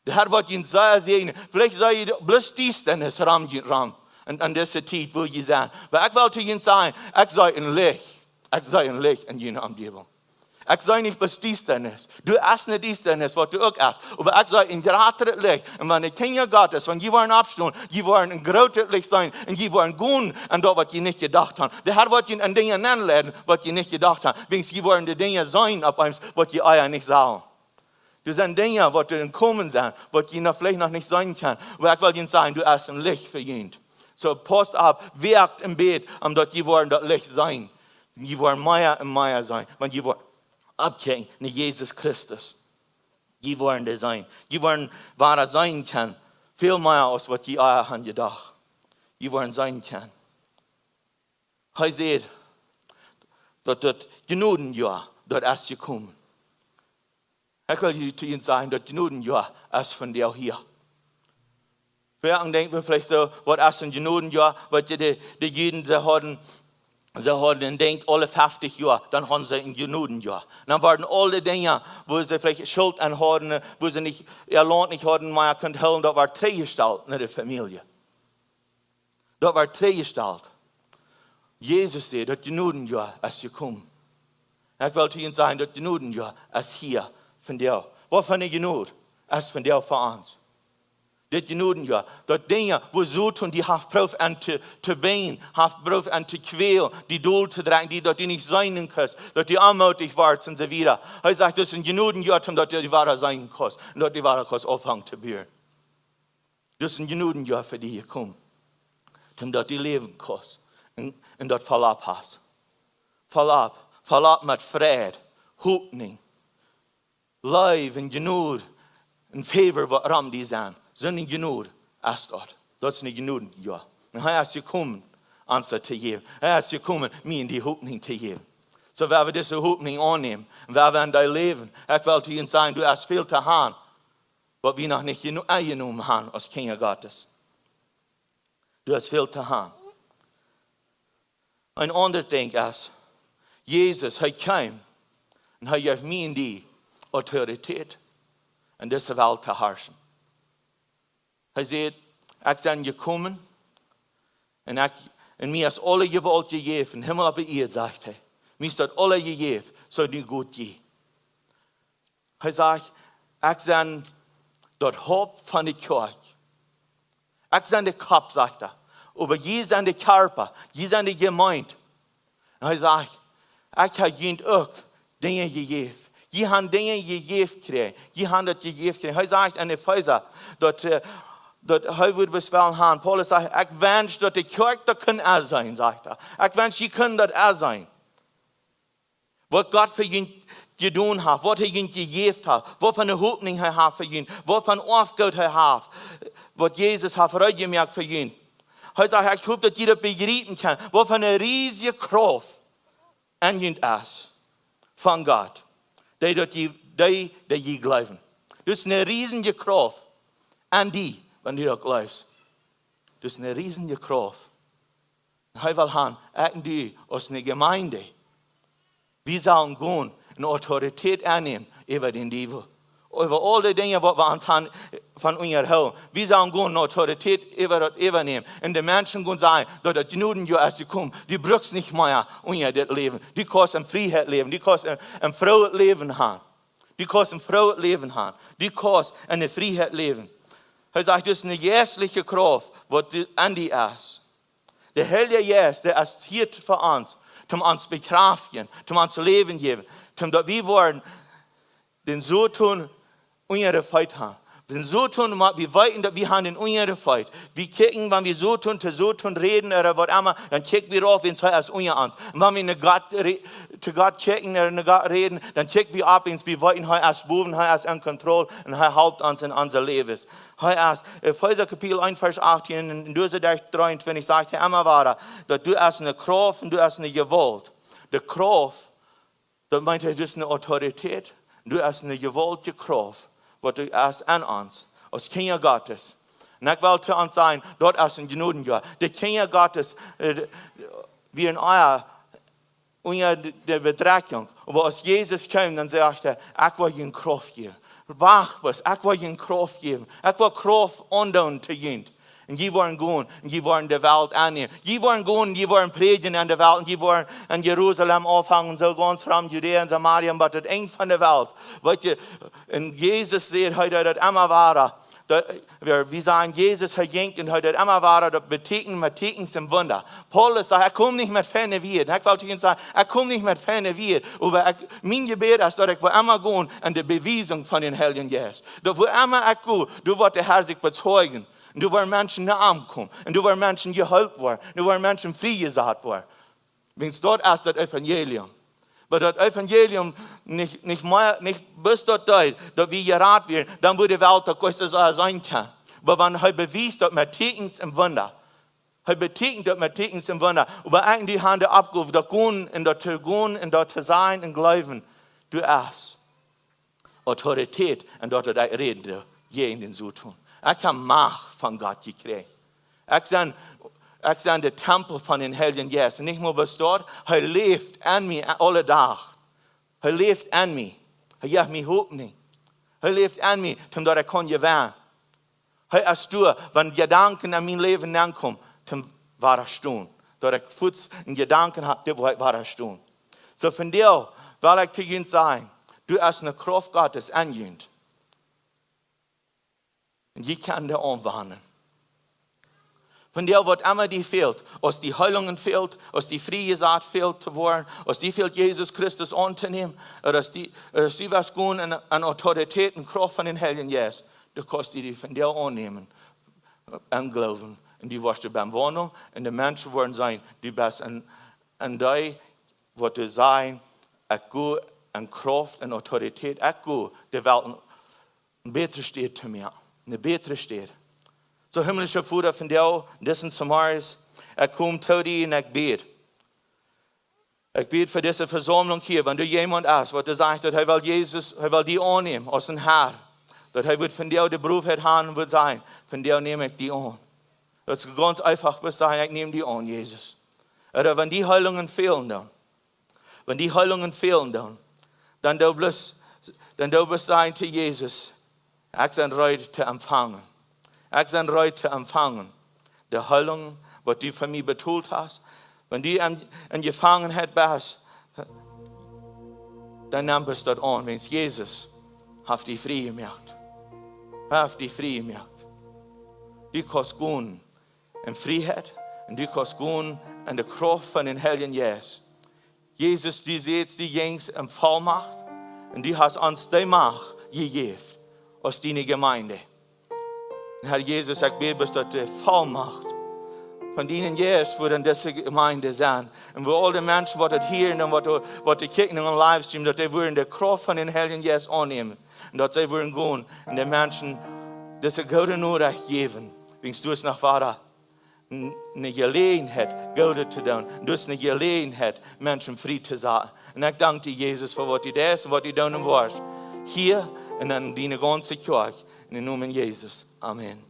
De Herr woat junt sea säajnen. Veleicht sent jie bloos Diestanis rom, rom. En, en dise Tiet, wua jie sent. Oba ekj well to junt sajen, ekj sie een Licht. Ekj sie een Licht en june Omjäwunk. Ekj saj nich bloos Diestanis. Du hast eene Diestanis, waut du uk hast. Oba ekj saj een jratret Licht. Un wan de Kjinja Gottes, wan jie woaren oppstonen, jie woaren een jratret Licht seenen. Un jie woaren gonen aun daut, waut jie nich jedocht haben. De Herr woat junt aun Dinja aunleiden, waut jie nich jedocht haben. Wiels jie woaren de Dinja seenen opp eemol, waut jie ea nich sagen. Doa sent Dinja, waut doa komen sent, waut jie noch veleicht noch nich seenen kjennen. Oba ekj well junt sajen, du hast een Licht fa junt. Soo, pausst opp, woakt em Bad, om daut jie woaren daut Licht seenen. Jie woaren mea un mea seenen, wan jie woaren oppkjikjen no Jesus Christus. Jie woaren dee seenen. Jie woaren woa seenen kjennen. Väl mea aus waut jie ea haben jedocht. Jie woaren seenen kjennen. Hee sajcht, daut daut Jnodenjoa, daut es jekomen. Ekj well junt to junt sajen, daut Jnodenjoa es vondoag hia. Foaken denkj wie veleicht soo, waut es een Jnodenjoa? Waut de, de, de Juden, see hauden, see hauden een Dinkj aule feftich Joa, dan hauden see een Jnodenjoa. Dan worden aule Dinja, wua see veleicht Schult aun hauden, wua see nich, äa Launt nich hauden mea kunt hoolen, daut wort trigjjestalt no de Famielje. Daut wort trigjjestalt. Jesus säd, daut Jnodenjoa es jekomen. Ekj well to junt sajen, daut Jnodenjoa es hia vondoag. Waut fa eene Jnod es vondoag fa ons? Dit Jnodenjoa, daut Dinja, wua Soton die haft proowt aun to, to binjen, haft proowt aun to kjwälen, die dol to drekjen, die daut du nich seenen kaust, daut du onmootich woascht un soo wieda. Hee sajcht, daut es een Jnodenjoa, om daut du wada seenen kaust un daut du wada kaust aunfangen to buen. Daut es een Jnodenjoa fa die jekomen. Om daut du läwen kaust un, un daut voll opp hast. Voll opp, voll opp met Fräd, Hopninj, Leew un Jnod un Favor, waut rom die sent. Soone Jnod es daut. Daut es een Jnodenjoa. Un hee es jekomen, ons daut to jäwen. Hee es jekomen, mie un die Hopninj to jäwen. Soo, wan wie dise Hopninj aunnämen, un wan wie aun dee läwen, ekj well to junt sajen, du hast väl to haben, waut wie noch nich jeno-, aunjenomen haben aus Kjinja Gottes. Du hast väl to haben. Een aundret Dinkj es, Jesus, hee kjeem un hee jeef mie un die Autoritäet, en dise Welt to harschen. Hee sajcht, ekj sie jekomen un ekj, un mie es aule Jewault jejäft, em Himmel opp de Ieed, sajcht hee. Mie es daut aule jejäft, soo nu got jie. Hee sajcht, ekj sie daut Haupt von de Kjoakj. Ekj sie de Kopp, sajcht hee. Oba jie sent de Kjarpa, jie sent de Jemeent. Un hee sajcht, ekj hab junt uk Dinja jejäft. Jie haben Dinja jejäft jekjräajen. Jie haben daut jejäft jekjräajen. Hee sajcht en Efeesa, daut, äh, daut hee wudd bloos wellen haben. Paulus sajcht, ekj wensch, daut de Kjoakj daut kunn ea sennen, sajcht hee. Ekj wensch, jie kunnen daut ea sennen. Waut Gott fa junt jedonen haft, waut hee junt jejäft haft, waut fa eene Hopninj hee haft fa junt, waut fa een Oafgoot hee haft, waut Jesus haft reed jemoakt fa junt. Hee sajcht, ekj hop, daut jie daut bejriepen kjennen, waut fa eene riesje Krauft aun junt es von Gott, dee daut jie, dee, dee jie jleewen. Daut es eene riesje Krauft aun die, wan du daut jleefst. Daut es eene riesje Krauft. Un hee well haben, ekj un du aus eene Jemeent, wie sellen gonen un Autoritäet aunnämen äwa dän Diewel. Äwa aul dee Dinja, waut wie ons haben von unjahoolen. Wie sellen gonen un Autoritäet äwa daut äwanämen. Un de Menschen gonen sajen, daut daut Jnodenjoa es jekomen. Du brukst nich mea unja dit läwen. Du kaust en Frieheit läwen. Du kaust en, en frooet Läwen haben. Du kaust en frooet Läwen haben. Du kaust en de Frieheit läwen. Hee sajcht, daut es eene jeistelje Krauft, waut du aun die hast. De Heilje Jeist, dee es hia fa ons, om ons to bekjraftjen, om ons Läwen jäwen, om daut wie woaren dän Soton unja de Feet haben. Dän Soton, wie weeten, daut wie haben dän unja de Feet. Wie kjikjen, wan wie Soton to Soton räden ooda waut emma, dan kjikj wie rauf, wiels hee es unja ons. Un wan wie no Gott rä-, to Gott kjikjen ooda no Gott räden, dan kjikj wie opp, wiels wie weeten, hee es bowen, hee es en Kontroll un hee halpt ons en onse Läwes. Hee es, Efeesa Kapitel eent, Varsch achtieen un, un doa sajcht hee, dreeuntwintich, sajcht hee emma wada, daut du hast eene Krauft un du hast eene Jewault. De Krauft, daut meent hee, daut es eene Autoritäet, du hast eene jewaultje Krauft, waut du hast aun ons, aus Kjinja Gottes. Un ekj well to ons sajen, daut es een Jnodenjoa. De Kjinja Gottes, äh, wieren ea unja de, de Bedrekjunk. Oba aus Jesus kjeem, dan säd hee, ekj well junt Krauft jäwen. Wacht bloos, ekj well junt Krauft jäwen. Ekj well Krauft aundoonen to junt. Un jie woaren gonen un jie woaren de Welt aunnämen. Jie woaren gonen un jie woaren prädjen en de Welt un jie woaren en Jerusalem aunfangen, soo gaunz rom Judäa un Samaria un bat daut Enj von de Welt. Weet jie, un Jesus säd, hee deed daut emma wada. Daut, wie, wie sajen, Jesus, hee jinkj un hee deed emma wada daut Tieekjen, met Tieekjen un Wunda. Paulus sajcht, ekj kom nich met feine Wieed. Ekj well to junt sajen, ekj kom nich met feine Wieed, oba ekj, mien Jebäd es, daut ekj woa emma gonen en de Bewiesunk von dän Heiljen Jeist. Daut woa emma ekj go, doa woat de Herr sikj bezeijen. Un doa woaren Menschen no am komen. Un doa woaren Menschen jeheelt woaren. Un doa woaren Menschen friejesat woaren. Wiels daut es daut Evangelium. Oba daut Evangelium nich, nich mea, nich bat daut deed, daut wie jerat wieren, dan wudd de Welt daut goot soo sennen kjennen. Oba wan hee bewiest daut met Tieekjen un Wunda. Hee betieekjent daut met Tieekjen un Wunda. Oba eejentlich haft hee de Oppgow, daut gonen un daut to gonen un daut to sajen un jleewen. Du hast Autoritäet un daut, daut ekj räden doo jäajen dän Soton. Ekj hab Macht von Gott jekjräajen. Ekj sie, ekj sie de Tempel von dän Heiljen Jeist. Un nich mau bloos daut, hee läft en mie aule Doag. Hee läft en mie. Hee jeft mie Hopninj. Hee läft en mie, toom daut ekj kaun jewennen. Hee es doa, wan Jedanken en mien Läwen aunkomen, toom wadastonen. Daut ekj fuaz een Jedanken hab, dee woat wadastonen. Soo vondoag well ekj to junt sajen, du hast eene Krauft Gottes en junt. Un jie kjennen dee aunwenjen. Vondoag waut emma die fält, aus die Heilungen fält, aus die friejesat fält to woaren, aus die fält Jesus Christus auntonämen, ooda aus die, ooda aus die waut gonen en, en Autoritäten, Krauft von dän Heiljen Jeist, du kaust die, die vondoag aunnämen, em Gloowen. Un du woascht doabie wonen, un de Menschen woaren seenen, du best en, en dee, waut du sajen, ekj go en Krauft, en Autoritäet, ekj go de Welt eene bätre Staut to moaken, eene bätre Staut. Soo himmlischa Voda, vondoag, disen Zemorjes, ekj kom to die un ekj bäd. Ekj bäd fa dise Vesaumlunk hia, wan doa wäa es, waut sajcht, daut hee well Jesus, hee well die aunnämen aus een Herr. Daut hee woat vondoag de Broofheit haben un woat sajen, vondoag näm ekj die aun. Daut es gaunz eefach, bloos sajen, ekj näm die aun, Jesus. Ooda wan die Heilungen fälen dan, wan die Heilungen fälen dan, dan doo bloos, dan doo bloos sajen to Jesus, ekj sie reed to empfangen. Ekj sie reed to empfangen. De Heilung, waut du fa mie betolt hast, wan du en, en Jefangenheit best, dan nemm bloos daut aun, wiels Jesus haft die frie jemoakt. Hee haft die frie jemoakt. Du kaust gonen en Frieheit un du kaust gonen en de Krauft von dän Heiljen Jeist. Jesus, du sajchst, du jinjst en Vollmacht un du hast ons dee Macht jejäft aus diene Jemeent. Un Herr Jesus, ekj bäd bloos, daut de Vollmacht von dienen Jeist woat en dise Jemeent sennen. Un wua aul de Menschen, waut daut hieren un waut, waut dee kjikjen em Livestream, daut dee woaren de Krauft von dän Heiljen Jeist aunnämen. Un daut see woaren gonen un de Menschen dise goode Norecht jäwen. Wiels du hast noch wada n-, eene Jeläajenheit, Goodet to doonen. Du hast eene Jeläajenheit, Menschen frie to saten. Un ekj dank die, Jesus, fa waut du deist un waut du doonen woascht. Hia un en diene gaunze Kjoakj. En dän Nomen Jesus. Amen.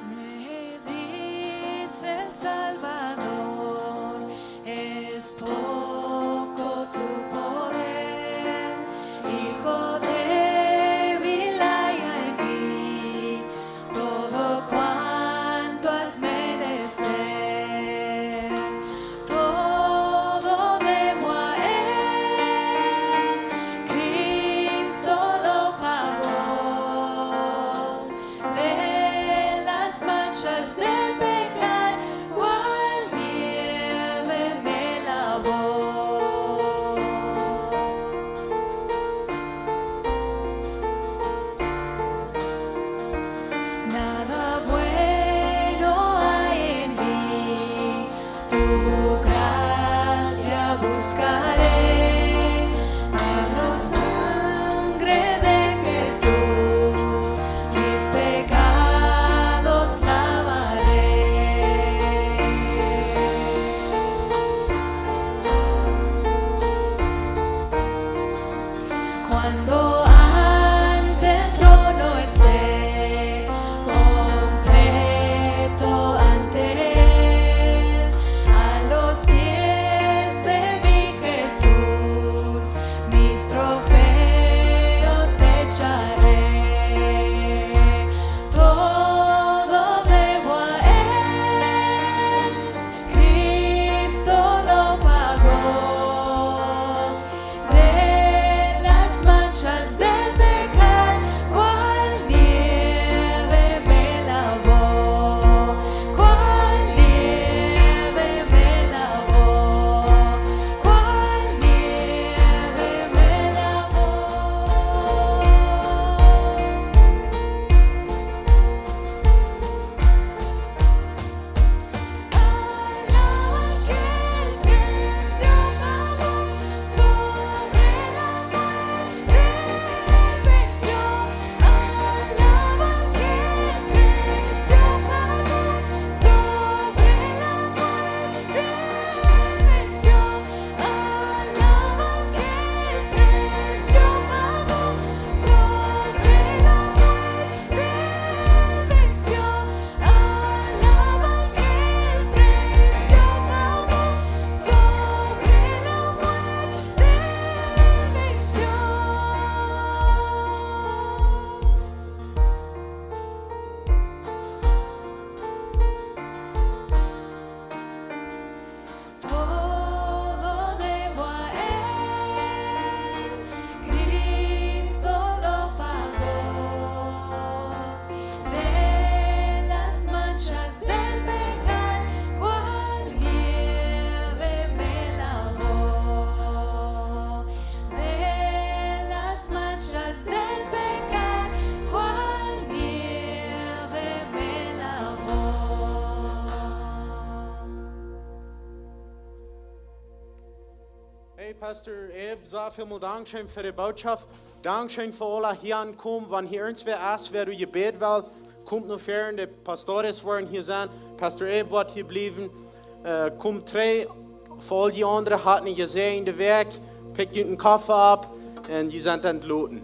Me dice el Salvador, es poco tu poder, hijo débil, hay en mí todo cuanto has menester. Todo debo a Él, Cristo lo pagó. De las manchas del pecado, cual nieve me lavó. Nada bueno hay en mí, tu gracia buscaré, en la sangre de Jesús mis pecados lavaré. Cuando ante el trono esté, Pastor Abe, sea väl mol Dankscheen fa de Bootschoft. Dankscheen fa aule hia aunkomen. Wan hia irjentwäa es, wäa doa Jebäd well, komt no väaren. De Pastores woaren hia sennen. Pastor Abe woat hia bliewen. Äh, komt trigj. Fa aul dee aundre, hat ne jesäajende Wäakj. Pekjt junt een Koffe opp un jie sent entloten.